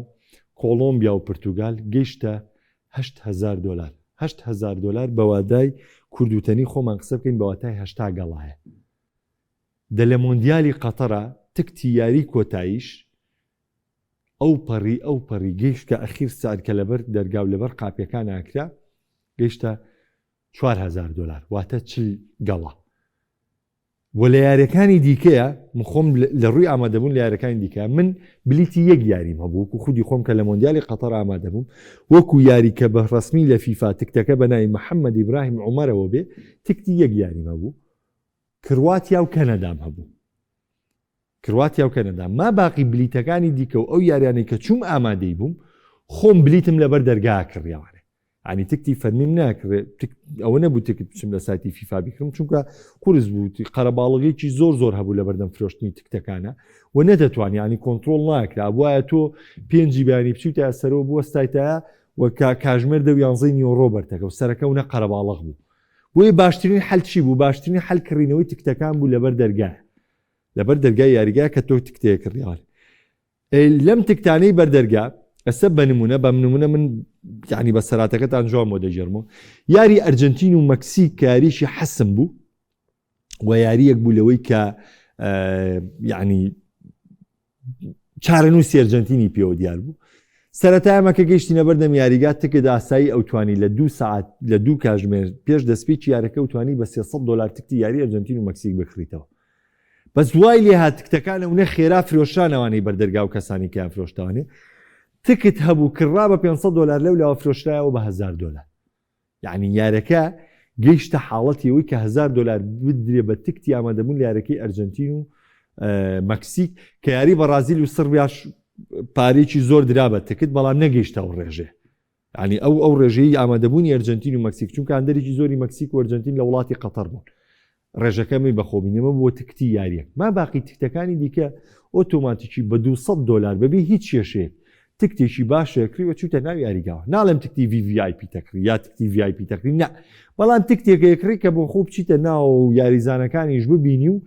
کۆڵۆمبیا و پرتوگال گەیشتە 8هزار دۆلار 8هزار دۆلار بە وادای کوردوتەنی خۆمان قسە بکەین بە واتای 80 گەڵایە دە لە مۆندیالی قەتەرا تکتی یاری کۆتاییش ئەو پەڕی ئەو پەڕی گەیشتە ئەخیر سعر کە لەبەر دەرگا و لەبەر قاپیەکان ئاکرا گەیشتە 4000 دۆلار واتە 40 گەڵا و لە یاریەکانی دیکەیە من خۆم لە ڕووی ئامادەبوون لە یاریەکانی دیکە من بلیتی یەک یاریم هەبوو وەکو خودی خۆم کە لە مۆندیالی قەتەر ئامادەبووم وەکو یاری کە بە ڕەسمی لە فیفا تکتەکە بە ناوی محەممەد ئیبراهیم عومەرەوە بێ تکتی یەک یاریم هەبوو کرواتیا و کەنەدام هەبوو کرواتیا و کەنەدا ما باقی بلیتەکانی دیکە و ئەو یاریانەی کە چووم ئامادەی بووم خۆم بلیتم لەبەر دەرگا کڕیوانێ ینی تکتی فەرمیم ناکرێ ئەوە نەبوو تکت بچم لە سایتی فیفا بیکڕم چونکە قورس بوو قەرەباڵغێکی زۆر زۆر هەبوو لە بەردەم فرۆشتنی تکتەکانە و نەدەتوان ینی کۆنتترۆل ناکرا وایە تۆ پێنجی بیانی بچیتە سەرەوە بوەستایتایە و کاژمێر دە یانزەی نیۆڕۆ بەرتەکە و سەرەکە و نە قەرەباڵغ بوو. بۆیە باشترین حل چی بوو؟ باشترین حل کڕینەوەی تکتەکان بوو لەبەر دەرگای لەبەر دەرگای یاریگا کە تۆ تکتەیە کڕیوان لەم تکتانەی بەردەرگا ئەسە بە نمونە بە نمونە من یعنی بە سەراتەکەتان جوان بۆ دەگێڕمەوە یاری ئەرجنتین و مەکسیک کاریشی حەسم بوو و یاریەک بوو لەوەی کە یعنی چارەنووسی ئەرجەنتینی پێوە دیار بوو سەرەتا ئەمە کە گەیشتینە بەردەم یاریگا تکت ئاسایی ئەو توانی لە دوو سعات لە دوو کاژمێر پێش دەستپێکی یارەکە و توانی بە 300 دلار تکتی یاری ئەرجەنتین و مەکسیک بکڕیتەوە بەس وای لێ هات تکتەکان و نە خێرا فرۆشرانەوانەی بەردەرگا و کەسانی کەیان فرۆشتوانێ تکت هەبوو کڕا بە 500 دلار لەو لاوە فرۆشرایەوە بە 1000 دلار یەعنی یارەکە گەیشتە حاڵەتی ئەوەی کە هەزار دۆلار بدرێ بە تکتی ئامادەبوون لە یارەکەی ئەرجەنتین و مەکسیک کە یاری بەڕازیل و سڕبیاش پارێکی زۆر درا بە تکت بەڵام نەگەیشتە ئەو ڕێژێ ینی ئەو ئەو ڕێژەی ئامادەبوونی ئەرجنتین و مەکسیک چونکە هاندەرێکی زۆری مەکسیک و ئەرجنتین لە وڵاتی قەتەر بوون ڕێژەکەمی بەخۆبینەمە بۆ تکتی یاریەک ما باقی تکتەکانی دیکە ئۆتۆماتیکی بە 200 دلار بەبێ هیچ کێشەیەک تکتێکی باشە کڕی و چووتە ناو یاریگاوە ناڵێم تکتی VVIP تەکڕی یا تکتی VIP تەکڕی نا بەڵام تکتێکە کڕی کە بۆ خۆ بچیتە ناو یاریزانەکانیش ببینی و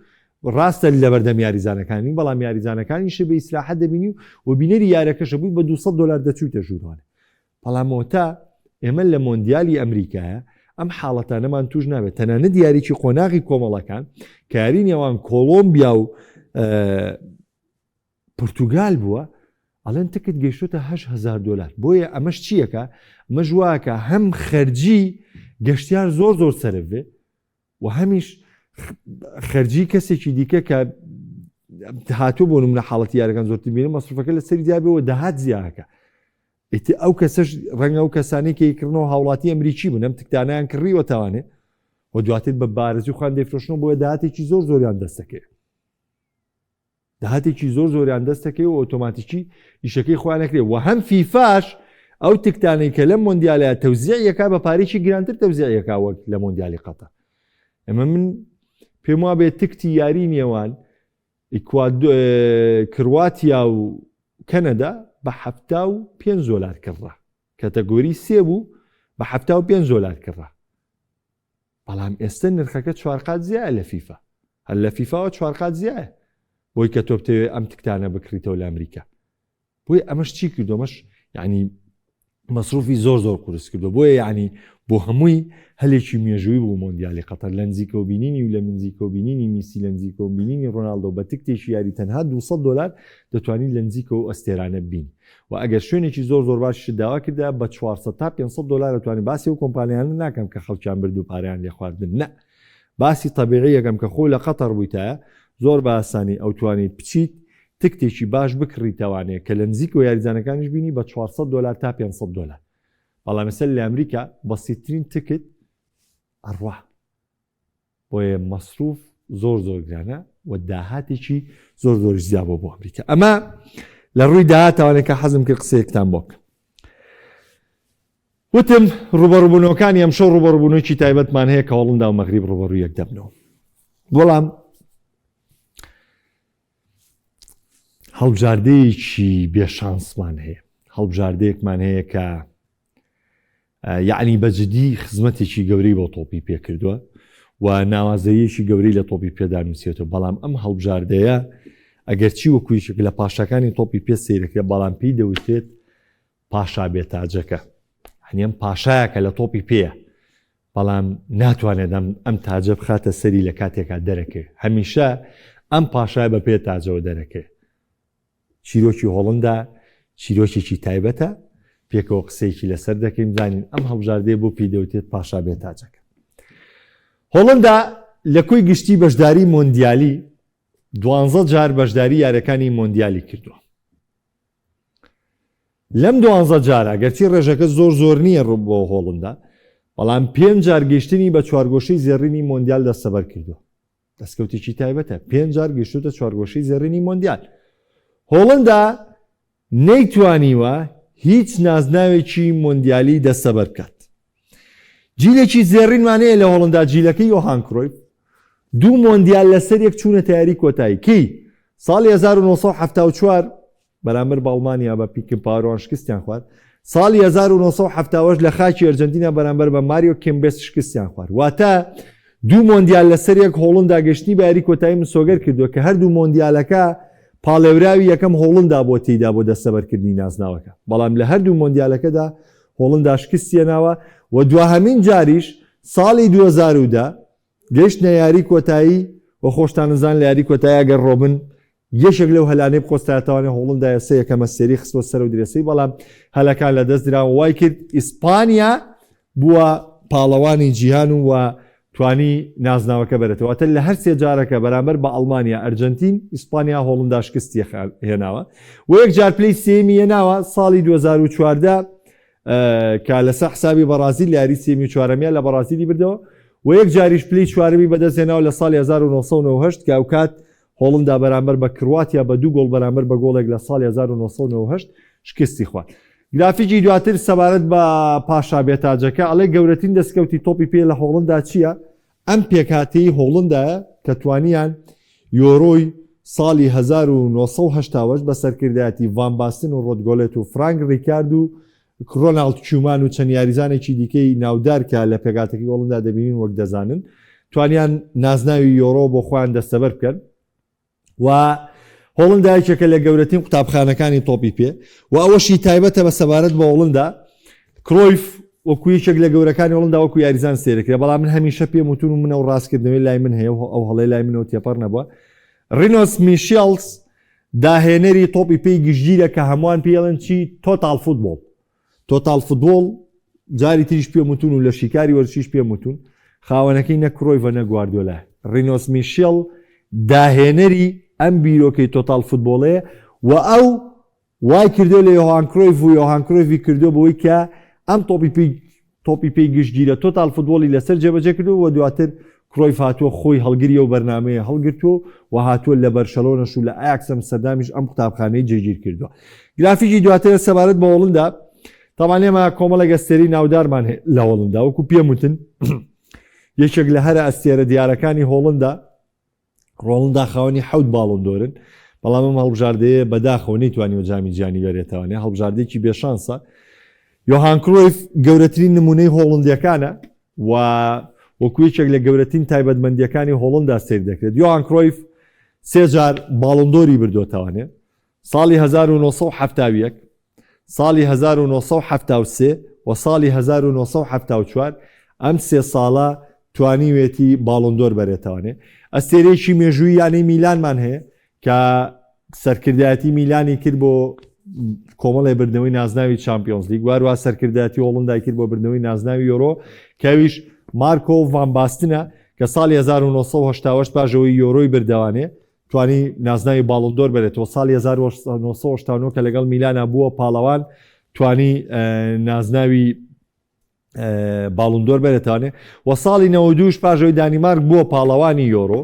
ڕاستە لەبەردەم یاریزانەکانی بەڵام یاریزانەکانیش بە ئیسراحەت دەبینی و بینەری یارەکەشە بووی بە 200 دلار دەچوویتە ژوورانە بەڵام ئەوەتا ئێمە لە مۆندیالی ئەمریکایە ئەم حاڵەتانەمان توش نابێت تەنانەت یاریی قۆناغی کۆمەڵەکان کە یاری نێوان کۆڵۆمبیا و پرتوگال بووە ئەڵێن تکت گەیشتۆتە 1000 دلار بۆیە ئەمەش چیەکە ئەمەش واکە هەم خەرجی گەشتیار زۆر زۆر سەرف بێ و هەمیش خەرجی کەسێکی دیکە کە هاتوو بۆ نمونە حاڵەتی یارەکان زۆرتر بینە مەسروفەکە لە سەری دیابەوە داهات زیاکە ئیتر ئەو کەسەش ڕەنگە ئەو کەسانی کە کڕنەوە هاوڵاتی ئەمریکی بوون ئەم تکتانیان کڕیوە تاوانێ و دواتر بە بارزی خوان دەیفرۆشنەوە بۆیە داهاتێکی زۆر زۆریان دەستەکەوێت داهاتێکی زۆر زۆریان دەستەکەی و ئۆتۆماتیکی ئیشەکەی خۆیان نەکرێت و هەم فیفاش ئەو تکتانەی کە لەم مۆندیالە تەوزیعیەکە بە پارێکی گرانتر تەوزیعیەکە وەک لە مۆندیالی قەتەر ئەمە من پێم وابێ تکتی یاری نێوان کرواتیا و کەنەدا بە 75 دۆلار کڕا کەتەگۆری سێ بوو بە 75 دۆلار کڕا بەڵام ئێستە نرخەکە چوارقات زیایە لە فیفا هەر لە فیفاوە چوارقات زیایە بۆی کە تۆ بتەوێت ئەم تکتانە بکڕیتەوە لە ئەمریکا بۆیە ئەمەش چی کردو ئەمەش یعنی مەسروفی زۆر زۆر قورس کردو بۆیە یعنی بۆ هەمووی هەلێکی مێژووی بوو مۆندیالی قەتەر لە نزیکەوە بینینی و لە نزیکەوە بینینی میسی لە نزیکەوە بینینی ڕۆناڵدۆ بە تکتێکی یاری تەنها 200 دلار دەتوانین لە نزیکەوە ئەستێرانە بین و ئەگەر شوێنێکی زۆر زۆر باشیشت داوا کردایە بە 400 تا 500 دلار ئەتوانی باسی ئەو کۆمپانیانە ناکەم کە خەڵکیان برد و پارەیان لێ خواردن نە باسی تەبیعی یەکەم کە خۆ لە قەتەر بوویتایە زۆر بە ئاسانی ئەوتوانیت بچیت تکتێکی باش بکڕیتەوانێ کە لە نزیکەوە یاریزانەکانیش بینی بە 400 دلار تا 500 دلار بەڵام ئێستا لە ئەمریکا بەسیترین تکت ئەڕوا بۆیە مەسروف زۆر زۆر گرانە و داهاتێکی زۆر زۆریش زیا بۆ بۆ ئەمریکا ئەمە لە ڕووی داهاتەوانێک کە حەزم کرد قسەیەکتان بۆ بکەم وتم ڕوبەڕبوونەوەکانی ئەمشەو ڕوبەڕبوونەوەکی تایبەتمان هەیە کە هۆڵندا و مەغریب ڕوبەڕوو یەک دەبنەوە بەڵام هەڵبژاردەیەکی بێشانسمان هەیە هەڵبژاردەیەکمان هەیە کە یەعنی بە جدی خزمەتێکی گەورەی بۆ تۆپی پێ کردووە و ناوازەیەکی گەورەی لە تۆپی پێدا نووسێتەوە بەڵام ئەم هەڵبژاردەیە ئەگەرچی وەکو یەکێک لە پاشاکانی تۆپی پێ سەیرەکرێت بەڵام پێی دەوترێت پاشا بێتاجەکە هەنیم پاشایەکە لە تۆپی پێیە بەڵام ناتوانێت ئەم ئەم تاجە بخاتە سەری لە کاتێکا دەرەکەوێت هەمیشە ئەم پاشای بە پێ تاجەوە دەرەکەوێت چیرۆکی هۆڵندا چیرۆکێکی تایبەتە، پێکەوە قسەیەکی لەسەر دەکەین بزانین ئەم هەڵبژاردەیە بۆ پێی دەوترێت پاشا بێتاجەکە. هۆڵندا لە کۆی گشتی بەشداری مۆندیالی دوانزە جار بەشداری یاریەکانی مۆندیالی کردووە. لەم دوانزە جارە گەرچی ڕێژەکە زۆر زۆر نییە ڕوو بۆ هۆڵندا بەڵام پێنج جار گەیشتنی بە چوارگۆشەی زێڕینی مۆندیال دەستەبەر کردووە. دەستکەوتێکی تایبەتە پێنج جار گەیشتوتە چوارگۆشەی زێڕینی مۆندیال. هۆڵندا نەیتوانیوە هیچ نازناوێکی مۆندیالی دەستەبەر بکات. جیلێکی زێڕینمان هەیە لە هۆڵندا جیلەکەی یۆهان کرۆیف دوو مۆندیال لەسەر یەک چوونەتە یاری کۆتایی کەی ساڵی 1974 بەرامبەر بە ئەڵمانیا بە پیکن پاروان شکستیان خوارد. ساڵی 1970 لە خاکی ئەرجەنتینا بەرامبەر بە ماریۆ کێمبێس شکستیان خوارد. واتە دوو مۆندیال لەسەر یەک هۆڵندا گەشتنی بە یاری کۆتایی مسۆگەر کردووە کە هەردوو مۆندیالەکە پاڵێوراوی یەکەم هۆڵندا بووە تێیدا بۆ دەستەبەرکردنی نازناوەکە، بەڵام لە هەردوو مۆندیالەکەدا هۆڵندا شکستی هێناوە و دواهەمین جاریش ساڵی 2010 گەیشتنە یاری کۆتایی و خۆشتان ئەزان لە یاری کۆتایی ئەگەر ڕۆبن یەکێک لەو هەلانەی بقۆستایەتەوانێ هۆڵندا ئێستا یەکەم ئەستێرەی خستوە سەرەو درێسەی بەڵام هەلەکان لەدەست درا و وای کرد ئیسپانیا بووە پاڵەوانی جیهان و توانی نازناوەکە بەرێتەوە واتە لە هەر سێ جارەکە بەرامبەر بە ئەڵمانیا ئەرجەنتین ئیسپانیا هۆڵندا شکستی هێناوە و یەک جار پلەی سێمی هێناوە ساڵی 2014 کە لەسەر حسابی بەڕازیل لە یاری سێمی و چوارەمیان لە بەڕازیلی بردەوە و یەک جاریش پلەی چوارەمی بەدەستهێناوە لە ساڵی 1998 کە ئەوکات هۆڵندا بەرامبەر بە کرواتیا بە دوو گۆڵ بەرامبەر بە گۆڵێک لە ساڵی 1998 شکستی خوارد. گرافیکی دواتر سەبارەت بە پاشا بێتاجەکە ئەڵێ گەورەترین دەستکەوتی تۆپی پێ لە هۆڵندا چییە؟ ئەم پێکهاتەی هۆڵندایە کە توانیان یۆرۆی ساڵی 1980 بە سەرکردایەتی ڤان باستن و ڕۆد گۆلێت و فرانک ڕیکارد و ڕۆناڵد کیومان و چەند یاریزانێکی دیکەی ناودار کە لە پێکهاتەکەی هۆڵندا دەبینین وەک دەزانن توانیان نازناوی یۆرۆ بۆ خۆیان دەستەبەر بکەن و هۆڵندا یەکێکە لە گەورەترین قوتابخانەکانی تۆپی پێ و ئەوەشی تایبەتە بە سەبارەت بە هۆڵندا کرۆیف وەکو یەکێک لە گەورەکانی هۆڵندا وەکو یاریزان سێرەکرێ بەڵام من هەمیشە پێم وتون و منە و ڕاستکردنەوەی لای من هەیە و ئەو هەڵەی لای منەوە تێپەڕ نەبووە ڕینۆس میشێڵس داهێنەری تۆپی پێی گشتگیرە کە هەمووان پێی ئەڵێن چی total football total football جاری تریش پێم وتون و لە شیکاری وەرزشیش پێم وتون خاوەنەکەی نە کرۆیڤە نە گواردیۆلا ڕینۆس میشێڵ داهێنەری ئەم بیرۆکەی total football ەیە و ئەو وای کردو لە یۆهان کرۆیڤ و یۆهان کرۆیڤی کردو بەوەی کە ئەم تۆپی پێی تۆپی پێی گشتگیرە total football ی لەسەر جێبەجێ کردووە و دواتر کرۆیف هاتووە خۆی هەڵگری ئەو بەرنامەیە هەڵگرتووە و هاتووە لە بەرشەلۆنەش و لە ئایاکس ئەمستەردامیش ئەم قوتابخانەی جێگیر کردووە. گرافیکی دواتر سەبارەت بە هۆڵندا تاوان ئێمە کۆمەڵێک ئەستێرەی ناودارمان هەیە لە هۆڵندا وەکو پێم وتن یەکێک لە هەرە ئەستێرە دیارەکانی هۆڵندا ڕۆڵندا خاوەنی حەوت باڵۆندۆرن، بەڵام ئەم هەڵبژاردەیە بەداخەوە نەیتوانیوە جامی جیهانی بەرێتەوانێ، هەڵبژاردەیەکی بێشانسە. یۆهان کرۆیف گەورەترین نمونەی هۆڵندیەکانە و وەکو یەکێک لە گەورەترین تایبەتمەندیەکانی هۆڵندا سەیر دەکرێت. یۆهان کرۆیف سێ جار باڵۆندۆری بردۆتەوانێ، ساڵی 1971، ساڵی 1973 و ساڵی 1974، ئەم سێ ساڵە توانیوێتی باڵۆندۆر بەرێتەوانێ. ئەستێرەیەکی مێژووی یانەی میلانمان هەیە کە سەرکردایەتی میلانی کرد بۆ کۆمەڵێ بردنەوەی نازناوی چامپیۆنزلیگ، واروا سەرکردایەتی هۆڵندای کرد بۆ بردنەوەی نازناوی یۆرۆ کە ئەویش مارکۆ ڤان باستنە کە ساڵی 1988 پاش ئەوەی یۆرۆی بردەوانێ توانی نازناوی باڵۆندۆر بەرێتەوە، ساڵی 1989 کە لەگەڵ میلانا بووە پاڵەوان توانی نازناوی باڵۆندۆر بەرێتانێ و ساڵی 92 پاژەوەی دانیمارک بووە پاڵەوانی یۆرۆ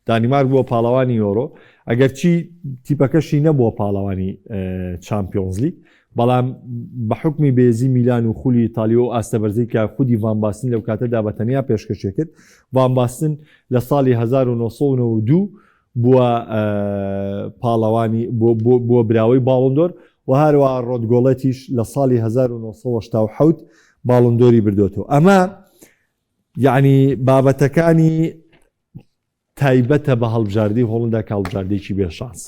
دانیمارک بووە پاڵەوانی یۆرۆ ئەگەرچی تیپەکەشی نەبووە پاڵەوانی چامپیۆنزلیگ بەڵام بە حوکمی بێزی میلان و خولی ئیتالی و ئەو ئاستە بەرزەی کە خودی ڤان باستن لەو کاتەدا بە تەنیا پێشکەشی کرد، ڤان باستن لە ساڵی 1992 بووە پاڵەوانی بووە براوەی باڵۆندۆر و هەروەها ڕۆد گۆڵێتیش لە ساڵی 1987 باڵۆندۆری بردۆتەوە. ئەمە یعنی بابەتەکانی تایبەتە بە هەڵبژاردەی هۆڵندا کە هەڵبژاردەیەکی بێ شانس.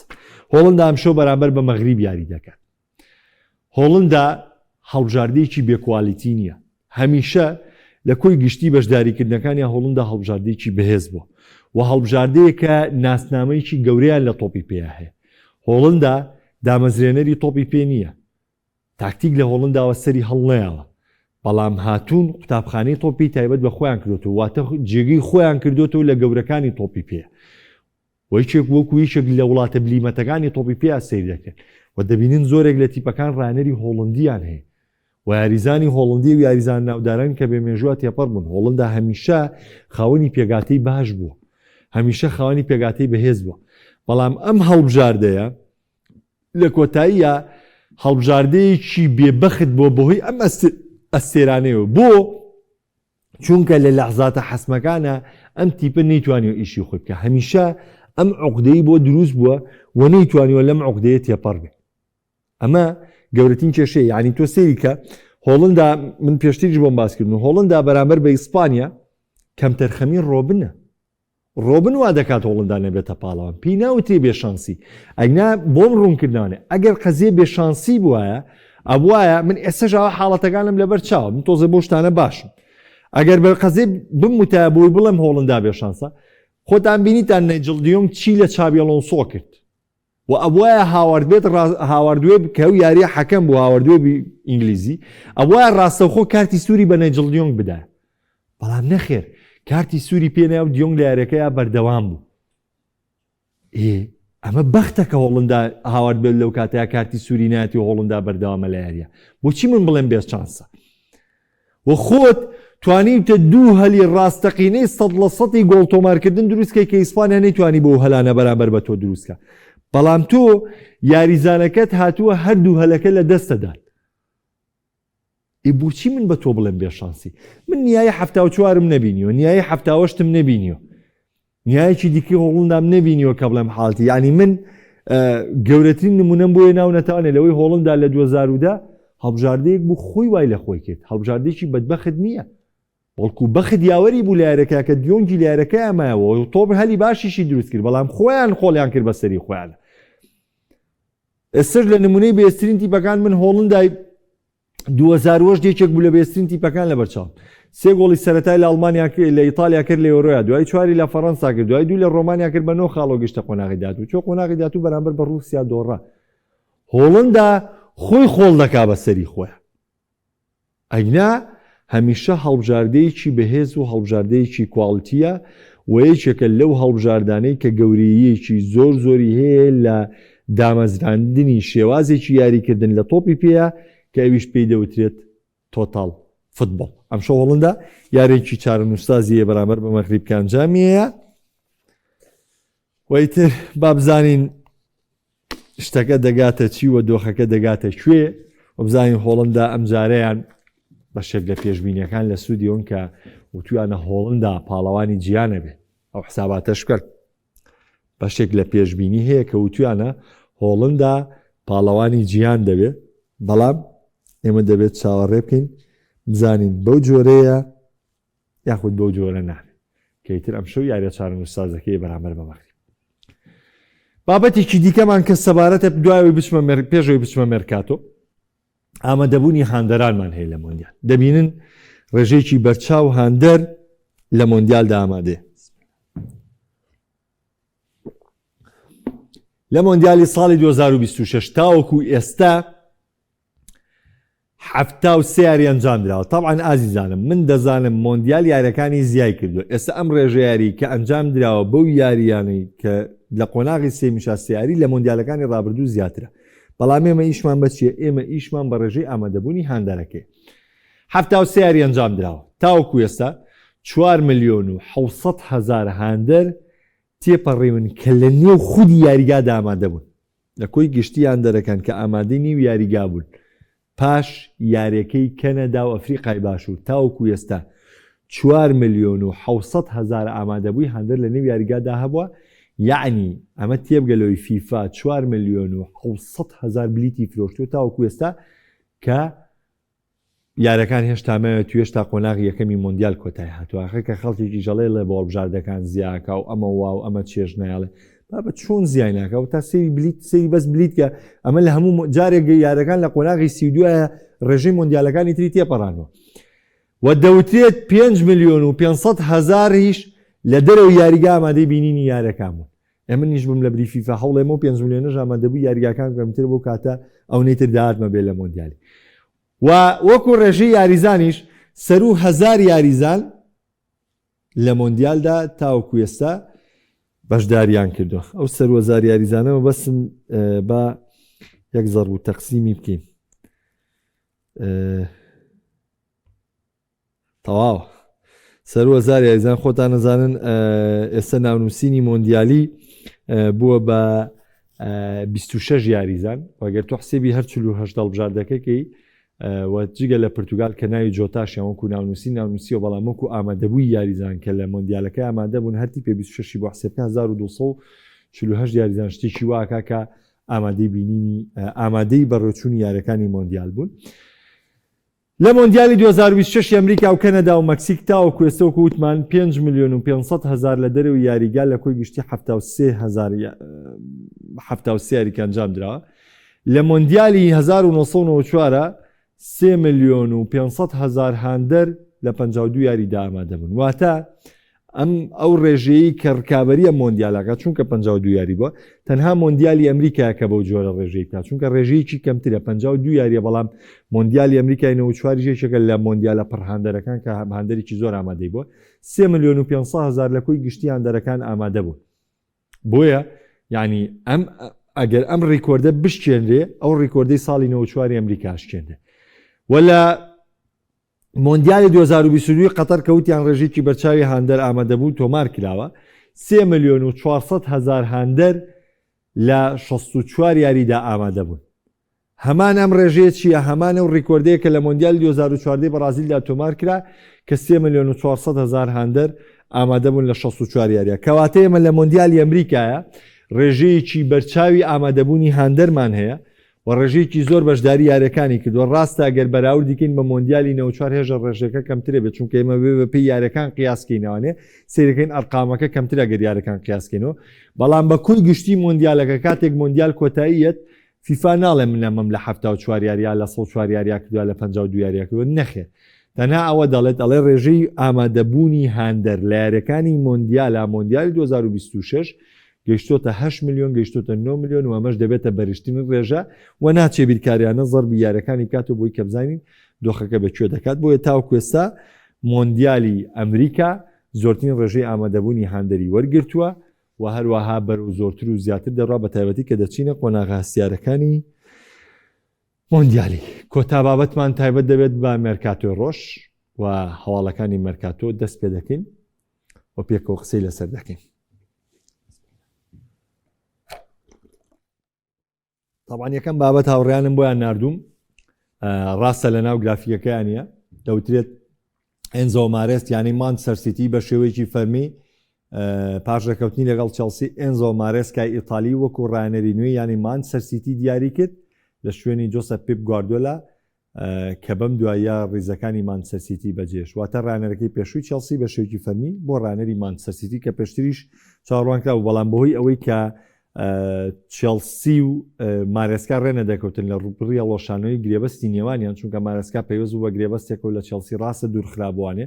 هۆڵندا ئەمشەو بەرامبەر بە مەغریب یاری دەکات. هۆڵندا هەڵبژاردەیەکی بێ کوالیتی نییە. هەمیشە لە کۆی گشتی بەشداریکردنەکانیا هۆڵندا هەڵبژاردەیەکی بەهێز بووە و هەڵبژاردەیەکە ناسنامەیەکی گەورەیان لە تۆپی پێیا هەیە. هۆڵندا دامەزرێنەری تۆپی پێ نییە. تاکتیک لە هۆڵنداوە سەری هەڵنەیاوە، بەڵام هاتوون قوتابخانەی تۆپی تایبەت بە خۆیان کردۆتەوە، واتە جێگەی خۆیان کردۆتەوە لە گەورەکانی تۆپی پێ و یەکێک وەکو یەکێک لە وڵاتە بلیمەتەکانی تۆپی پێ سەیر دەکرێن و دەبینن زۆرێک لە تیپەکان ڕانەری هۆڵندیان هەیە و یاریزانی هۆڵندی و یاریزان ناوداران کە بێ مێژووە تێپەڕ بوون. هۆڵندا هەمیشە خاوەنی پێگاتەی باش بووە، هەمیشە خاوەنی پێگاتەی بەهێز بووە، بەڵام ئەم هەڵبژاردەیە لە کۆتاییا هەڵبژاردەیەکی بێ بەخت بووە بەهۆی ئەم ئەستێرانەیەوە بۆ چونکە لە لەحزاتە حەسمەکانە ئەم تیپە نەیتوانیوە ئیشی خۆی بکە هەمیشە ئەم عقدەی بۆ دروست بووە و نەیتوانیوە لەم عقدەیە تێپەڕ بێت ئەمە گەورەترین کێشەیە یعنی تۆ سەیری کە هۆڵندا من پێشتریش بۆم باسکردن و هۆڵندا بەرامبەر بە ئیسپانیا کەمتەرخەمی ڕۆبنە ڕۆبن وا دەکات هۆڵندا نەبێتە پاڵەوان پێی ناوترێ بێ شانسی ئەگنا بۆم ڕوونکردنەوەێ ئەگەر قەزیە بێ شانسی بواە ئەبواە من ئێستاش ئەوە حاڵەتەکانم لەبەر چاوە من تۆزێ بۆ شتانە باشم ئەگەر بە قەزیە بموتایە بۆی بڵێم هۆڵندا بێ شانسە خۆتان بینیتان نەیجڵ دیۆنگ چی لە چابی ئەلۆنسۆ کرد و ئەبوایە هاوارد بێت هاوارد وێب کە ئەو یاریە حەکەم بوو هاوارد وێبی ئینگلیزی ئەبوایە ڕاستەوخۆ کارتی سووری بە نەیجڵ دیۆنگ بدایە بەڵام نەخێر کارتی سووری پێنیا و دیۆنگ لە یاریەکەیا بەردەوام بوو ئێ ئەمە بەختە کە هۆڵندا هاوارد بێت لەو کاتەیە کارتی سووری ناتی و هۆڵندا بەردەوامە لە یاریە بۆچی من بڵێم بێ چانسە و خۆت توانیوتە دوو هەلی ڕاستەقینەی سەد لە سەتی گۆڵ تۆمارکردن دروستکەی کە ئیسپانیا نەیتوانی بەو هەلانە بەرامبەر بە تۆ دروستکە بەڵام تۆ یاریزانەکەت هاتووە هەردوو هەلەکە لە دەستەدات ئێ بۆچی من بە تۆ بڵێم بێ شانسی من نیای 74م نەبینیوە نیای هەفتاوەشتم نەبینیوە نیایەکی دیکەی هۆڵندام نەبینیوە کە بڵێم حاڵتی یعنی من گەورەترین نمونەم بۆیە ناو نەتوانێت لەوەی هۆڵندا لە 2010 هەڵبژاردەیەک بوو خۆی وای لە خۆی کرد هەڵبژاردێکی بەدبەخت نییە بەڵکو بەخت یاوەری بوو لە یاریەکە کە دیۆنگی لە یاریەکەیا مایەوە و تۆپ هەلی باشیشی دروست کرد بەڵام خۆیان خۆڵیان کرد بەسەری خۆیان ئێستش لە نمونەی بێسترین تیپەکان من هۆڵندای 2008 یەکێک بوو لە بێسترین تیپەکان لەبەرچاو سێ گۆڵی سەرەتای لە ئەڵمانیا کرد لە ئیتالیا کرد لە یۆرۆیا دوای چواری لە فەڕەنسا کرد دوای دوو لە ڕۆمانیا کرد بە نۆ خاڵۆ گەشتە قۆناغی داهاتوو چۆ قۆناغی داهاتوو بەرامبەر بە ڕووسیا دۆڕا هۆڵندا خۆی خۆڵ دەکا بە سەری خۆیان ئەگنا هەمیشە هەڵبژاردەیەکی بەهێز و هەڵبژاردەیەکی کواڵتییە و یەکێکە لەو هەڵبژاردانەی کە گەورەییەکی زۆر زۆری هەیە لە دامەزراندنی شێوازێکی یاریکردن لە تۆپی پێیە کە ئەویش پێی دەوترێت total football. ئەمشەو هۆڵندا یارییەکی چارەنووسسازی هەیە بەرامبەر بە مەغریب کە ئەنجامی هەیە و ئیتر با بزانین شتەکە دەگاتە چی و دۆخەکە دەگاتە کوێ و بزانین هۆڵندا ئەمجارەیان بەشێک لە پێشبینیەکان لە سوودی ئەون کە وتویانە هۆڵندا پاڵەوانی جیانە بێ ئەو حساباتەش بکەن بەشێک لە پێشبینی هەیە کە وتویانە هۆڵندا پاڵەوانی جیهان دەبێت بەڵام ئێمە دەبێت چاوەڕێ بکەین بزانین بەو جۆرەیە یاخود بەو جۆرە نابێت کە ئیتر ئەمشەو یاریە چارەنووسسازەکەی بەرامبەر بە مەغریب. بابەتێکی دیکەمان کە سەبارەتە دوایەوەی بچمە پێشەوەی بچمە مێرکاتۆ ئامادەبوونی هاندەرانمان هەیە لە مۆندیال دەبینن ڕێژەیەکی بەرچاو هاندەر لە مۆندیالدا ئامادەیە لە مۆندیالی ساڵی 2026 تاوەکو ئێستا 73 یاری ئەنجام دراوە تەبعەن ئازیزانم من دەزانم مۆندیال یاریەکانی زیای کردووە ئێستا ئەم ڕێژە یاری کە ئەنجام دراوە بەو یاریانەی کە لە قۆناغی سێمیشا سیاری لە مۆندیالەکانی ڕابردوو زیاترە بەڵام ئێمە ئیشمان بەچیە ئێمە ئیشمان بە ڕێژەی ئامادەبوونی هاندەرەکەی 73 یاری ئەنجام دراوە تاوەکو ئێستا 4 ملیۆن و 600 هەزار هاندەر تێپەڕیون کە لە نێو خودی یاریگادا ئامادە بوون لە کۆی گشتی هاندەرەکان کە ئامادەی نێو یاریگا بوون پاش یاریەکەی کەنەدا و ئەفریقای باشوور تاوەکو ئێستا چوار ملیۆن و 700 هەزار ئامادەبووی هاندەر لە نێو یاریگادا هەبووە یەعنی ئەمە تێبگە لەوەی فیفا چوار ملیۆن و 700 هەزار بلیتی فرۆشتووە تاوەکو ئێستا کە یارەکان هێشتا ماوێت و هێشتا قۆناغی یەکەمی مۆندیال کۆتای هاتووە ئاخر کە خەڵکێکی ژەڵێ ڵێ بۆ هەڵبژاردەکان زیاکا و ئەمە وا و ئەمە چێژ نایەڵێ بابە چۆن زیای ناکا و تا سەیری بلیت سەیری بەس بلیت کە ئەمە لە هەموو جارێک یارەکان لە قۆناغی 32 ڕێژەی مۆندیالەکانی تری تێپەڕانەوە و دەوترێت 5 ملیۆن و 500 هەزاریش لە دەرەوەی یاریگا ئامادەی بینینی یارەکان بوون ئەمنیش بم لە بری فیفا هەوڵێمە و 5 ملیۆنەش ئامادەبوو یاریگاکان بکەم تر بۆ کاتە ئەونەی تر داهاتمە بێ لە مۆندیالی و وەکو ڕێژەی یاریزانیش سەروو هەزار یاریزان لە مۆندیالدا تاوەکو ئێستا بەشداریان کردووە. ئەو سەروو هەزار یاریزانە مەبەستم با یەک زەڕب و تەقسیمی بکەین. تەواوە سەروە زار یاریزان خۆتان نەزانن ئێستا ناونووسینی مۆندیالی بووە بە 26 یاریزان وەگەر تۆ حسێبی هەر 48 هەڵبژاردەکەکەی و جگە لە پرتوگال کە ناوی جۆتاشیان وەکو ناونووسی ناونووسیەوە بەڵام وەکو ئامادەبووی یاریزان کە لە مۆندیالەکە ئامادە بوون هەرتی پێ 26 بۆ حسێبکە 1248 یاریزان شتێکی واکە کە. ئامادەی بینینی ئامادەی بەڕێوچوونی یاریەکانی مۆندیال بوون. لە مۆندیالی 2026 ئەمریکا و کەنەدا و مەکسیک تاوەکو ئێستا وەکو وتمان 5 ملیۆن و 500 هەزار لە دەرەوەی یاریگا لە کۆی گشتی 73 هەزار 73 یاریکە ئەنجام دراوە. لە مۆندیالی 1994 سێ ملیۆن و 500 هەزار هاندەر لە 52 یاریدا ئامادە بوون. واتە ئەم ئەو ڕێژەیەی کە ڕکابەریە مۆندیالەکە چونکە 52 یاری بووە تەنها مۆندیالی ئەمریکا کە بەو جۆرە ڕێژەی بکات چونکە ڕێژەیەکی کەمترە 52 یاریە بەڵام مۆندیالی ئەمریکای 94 یەکێکە لە مۆندیالە پڕ هاندەرەکان کە هاندەرێکی زۆر ئامادەی بووە 3 ملیۆن و 500 هەزار لە کۆی گشتی هاندەرەکان ئامادە بوون بۆیە یعنی ئەم ئەگەر ئەم ڕیکۆردە بشکێنرێ ئەو ڕیکۆردەی ساڵی 94 ئەمریکا شکێنرێ وە مۆندیالی 2022 قەتەر کە وتیان ڕێژەیەکی بەرچاوی هاندەر ئامادەبوون تۆمار کراوە، 3 ملیۆن و 400 هەزار هاندەر لە 64 یاریدا ئامادەبوون. هەمان ئەم ڕێژەیە چییە؟ هەمان ئەو ڕیکۆردەیە کە لە مۆندیالی 2014 بەڕازیلدا تۆمار کرا کە 3 ملیۆن و 400 هەزار هاندەر ئامادەبوون لە 64 یاریە. کەواتە ئێمە لە مۆندیالی ئەمریکایە ڕێژەیەکی بەرچاوی ئامادەبوونی هاندەرمان هەیە و ڕێژەیەکی زۆر بەشداری یاریەکانی کردووە، ڕاستە گەر بەراوردی کەین بە مۆندیالی 94 هێژە ڕێژەکە کەمترە بێت چونکە ئێمە بێ بە پێی یاریەکان قیاس کەینەوانێ سەیرەکەین ئەرقامەکە کەمترە گەر یاریەکان قیاس کەینەوە بەڵام بە کۆی گشتی مۆندیالەکە کاتێک مۆندیال کۆتایی یەت فیفا ناڵێ من ئەمەم لە 74 یاریا لە 104 یاریا کردووە لە 52 یاریا کردووە نەخێر تەنها ئەوە دەڵێت ئەڵێ ڕێژەی ئامادەبوونی هاندەر لە یاریەکانی مۆندیالا مۆندیالی 2026 گەیشتۆتە هەشت ملیۆن گەیشتۆتە نۆ ملیۆن و ئەمەش دەبێتە بەرزترین ڕێژە و ناچێ بیرکاریانە زەربی یاریەکانی بکاتەوە بۆی کە بزانین دۆخەکە بە کوێ دەکات بۆیە تاوەکو ئێستا مۆندیالی ئەمریکا زۆرترین ڕێژەی ئامادەبوونی هاندەری وەرگرتووە و هەروەها بەرەو زۆرتر و زیاتر دەڕوا بە تایبەتی کە دەچینە قۆناغە هەستیارەکانی مۆندیالی. کۆتا بابەتمان تایبەت دەبێت بە مێرکاتۆی ڕۆژ و هەواڵەکانی مێرکاتۆ دەست پێ دەکەین و پێکەوە قسەی لەسەر دەکەین. طبعا یەکەم بابەت هاوڕیانم بۆیان نردوم ڕاستە لە ناو گرافیەکەیانە دەوترێت ئێنزۆ مارێست یانەی مانچستەر سیتی بە شێوەیەکی فەرمی پاش ڕێککەوتنی لەگەڵ چێڵسی ئێنزۆ مارێسکای ئیتالی وەکو ڕاهێنەری نوێی یانەی مانچستەر سیتی دیاری کرد لە شوێنی جۆسە پیپ گواردۆلا کە بەم دواییە ڕیزەکانی مانچستەر سیتی بەجێهێشت واتە ڕاهێنەرەکەی پێشووی چێڵسی بە شێوەیەکی فەرمی بۆ ڕاهێنەری مانچستەر سیتی کە پێشتریش چاوەڕوانکرابوو بەڵام بەهۆی ئەوەی کە چێڵسی و مارێسکا ڕێنەدەکەوتن لە ڕووپڕی هەڵوەشانەوەی گرێبەستی نێوانیان، چونکە مارێسکا پەیوەست بوو بە گرێبەستێکەوە لە چێڵسی ڕاستە دوورخرابووانێ،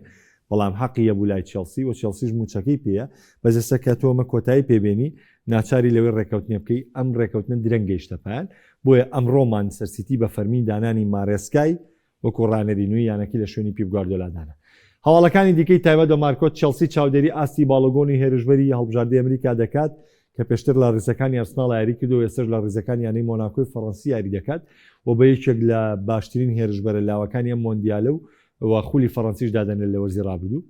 بەڵام حەقی هەبوو لای چێڵسی و چێڵسیش مووچەکەی پێیە، بەس ئێستا کە تۆ ئەمە کۆتایی پێ بێنی ناچاری لەوەی ڕێککەوتنێ بکەی، ئەم ڕێککەوتنە درەنگ گەیشتە پایان، بۆیە ئەمڕۆ مانچستەر سیتی بە فەرمی دانانی مارێسکای وەکو ڕاهێنەری نوێی یانەکەی لە شوێنی پیپ گواردیۆلا دانا. هەواڵەکانی دیکەی تایبەت بە مارکۆ، چێڵسی چاودێری ئاستی باڵۆگۆنی هێرشبەری هەڵبژاردەی ئەمریکا دەکات کە پێشتر لە ریزەکانی ئەرسناڵ یاری کردووە و ئێستاش لە ریزەکانی یانەی مۆناکۆی فەڕەنسی یاری دەکات و بە یەکێک لە باشترین هێرشبەرە لاوەکانی ئەم مۆندیالە و و خولی فەڕەنسیش دادەنرێت لە وەرزی رابردوو.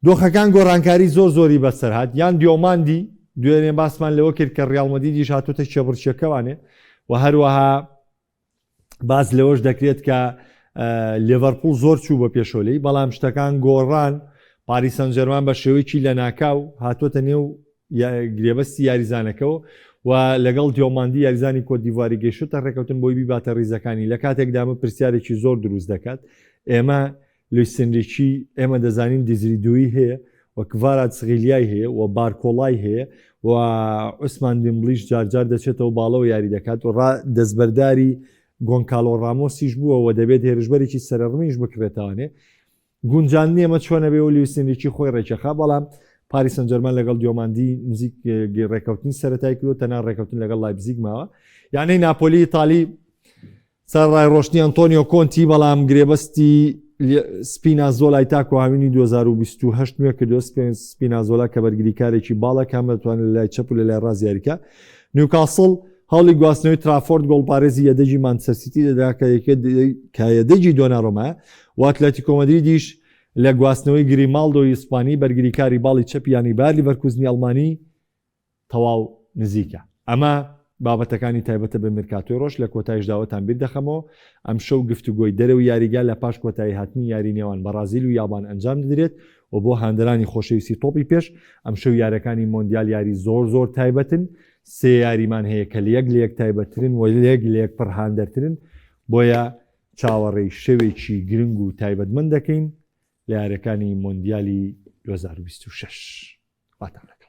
دۆخەکان گۆڕانکاری زۆر زۆری بەسەرهات، یان دیۆماندی، دوێنێ باسمان لەوە کرد کە ریاڵ مەدریدیش هاتۆتە کێبڕکێکەوانێ و هەروەها باس لەوەش دەکرێت کە لێڤەرپوڵ زۆر چوو بە پێشۆلەی بەڵام شتەکان گۆڕان پاریس سانجێرمان بە شێوەیەکی لەناکاو هاتووەتە نێو گرێبەستی یاریزانەکەەوە و لەگەڵ دیۆماندی یاریزانی کۆتدیڤواری گەیشتە ڕێکەوتن بۆی بیباتە ریزەکانی لە کاتێکدا ئەمە پرسیارێکی زۆر دروست دەکات ئێمە لویس ئێنریکی، ئێمە دەزانین دیزری دوی هەیە و کڤاراتسغیلیای هەیە و بارکۆڵای هەیە و عوسمان دیمبلیش جارجار دەچێتەوە باڵەوە یاری دەکات و ڕا دەستبەرداری گۆنکالۆ ڕامۆسیش بووە و دەبێت هێرشبەرێکی سەرەڕمیش بکرێتوانێ گونجاندنی ئەمە چۆنە بێ و لویس ئێنریکی خۆی ڕێکەخا بەڵام پاریس سانجێرمان لەگەڵ دیۆماندی نزیک ڕێککەوتنی سەرەتای کردو تەنها ڕێککەوتن لەگەڵ لایپزیگ ماوە یانەی ناپۆلی ئیتالی سەرەڕای ڕۆشتنی ئەنتۆنیۆ کۆنتی، بەڵام گرێبەستی سپینازۆلای تاکو هاوینی 2028 نوێ کردووە، سپینازۆلا کە بەرگریکارێکی باڵە کە هەم دەتوانێت لە لای چەپ و لە لای ڕاست یاریکا. نیوکاسڵ هەوڵی گواستنەوەی ترافۆرد گۆڵپارێزی یەدەگی مانچستەر سیتی دەدا کە یەدەگی دۆنارۆمایە و ئەتلەتیکۆ مەدریدیش لە گواستنەوەی گریماڵدۆی ئیسپانی بەرگریکاری باڵی چەپی یانەی بایەر لیڤەرکوزنی ئەڵمانی تەواو نزیکە. ئەمە بابەتەکانی تایبەتە بە میرکاتۆی ڕۆژ، لە کۆتایشدا ئەوەتان بیردەخەمەوە ئەمشەو گفتوگۆی دەرەوەی یاریگا لە پاش کۆتایی هاتنی یاری نێوان بەڕازیل و یابان ئەنجام دەدرێت و بۆ هاندەرانی خۆشەویستی تۆپی پێش ئەمشەو یارەکانی مۆندیال یاری زۆر زۆر تایبەتن. سێ یاریمان هەیە کە لە یەک لە یەک تایبەتترن و لە یەک لە یەک پڕ هاندەرترن، بۆیە چاوەڕێی شەوێکی گرنگ و تایبەتمەند دەکەین لە یاریەکانی مۆندیالی 2026. خواتان لەگەڵ.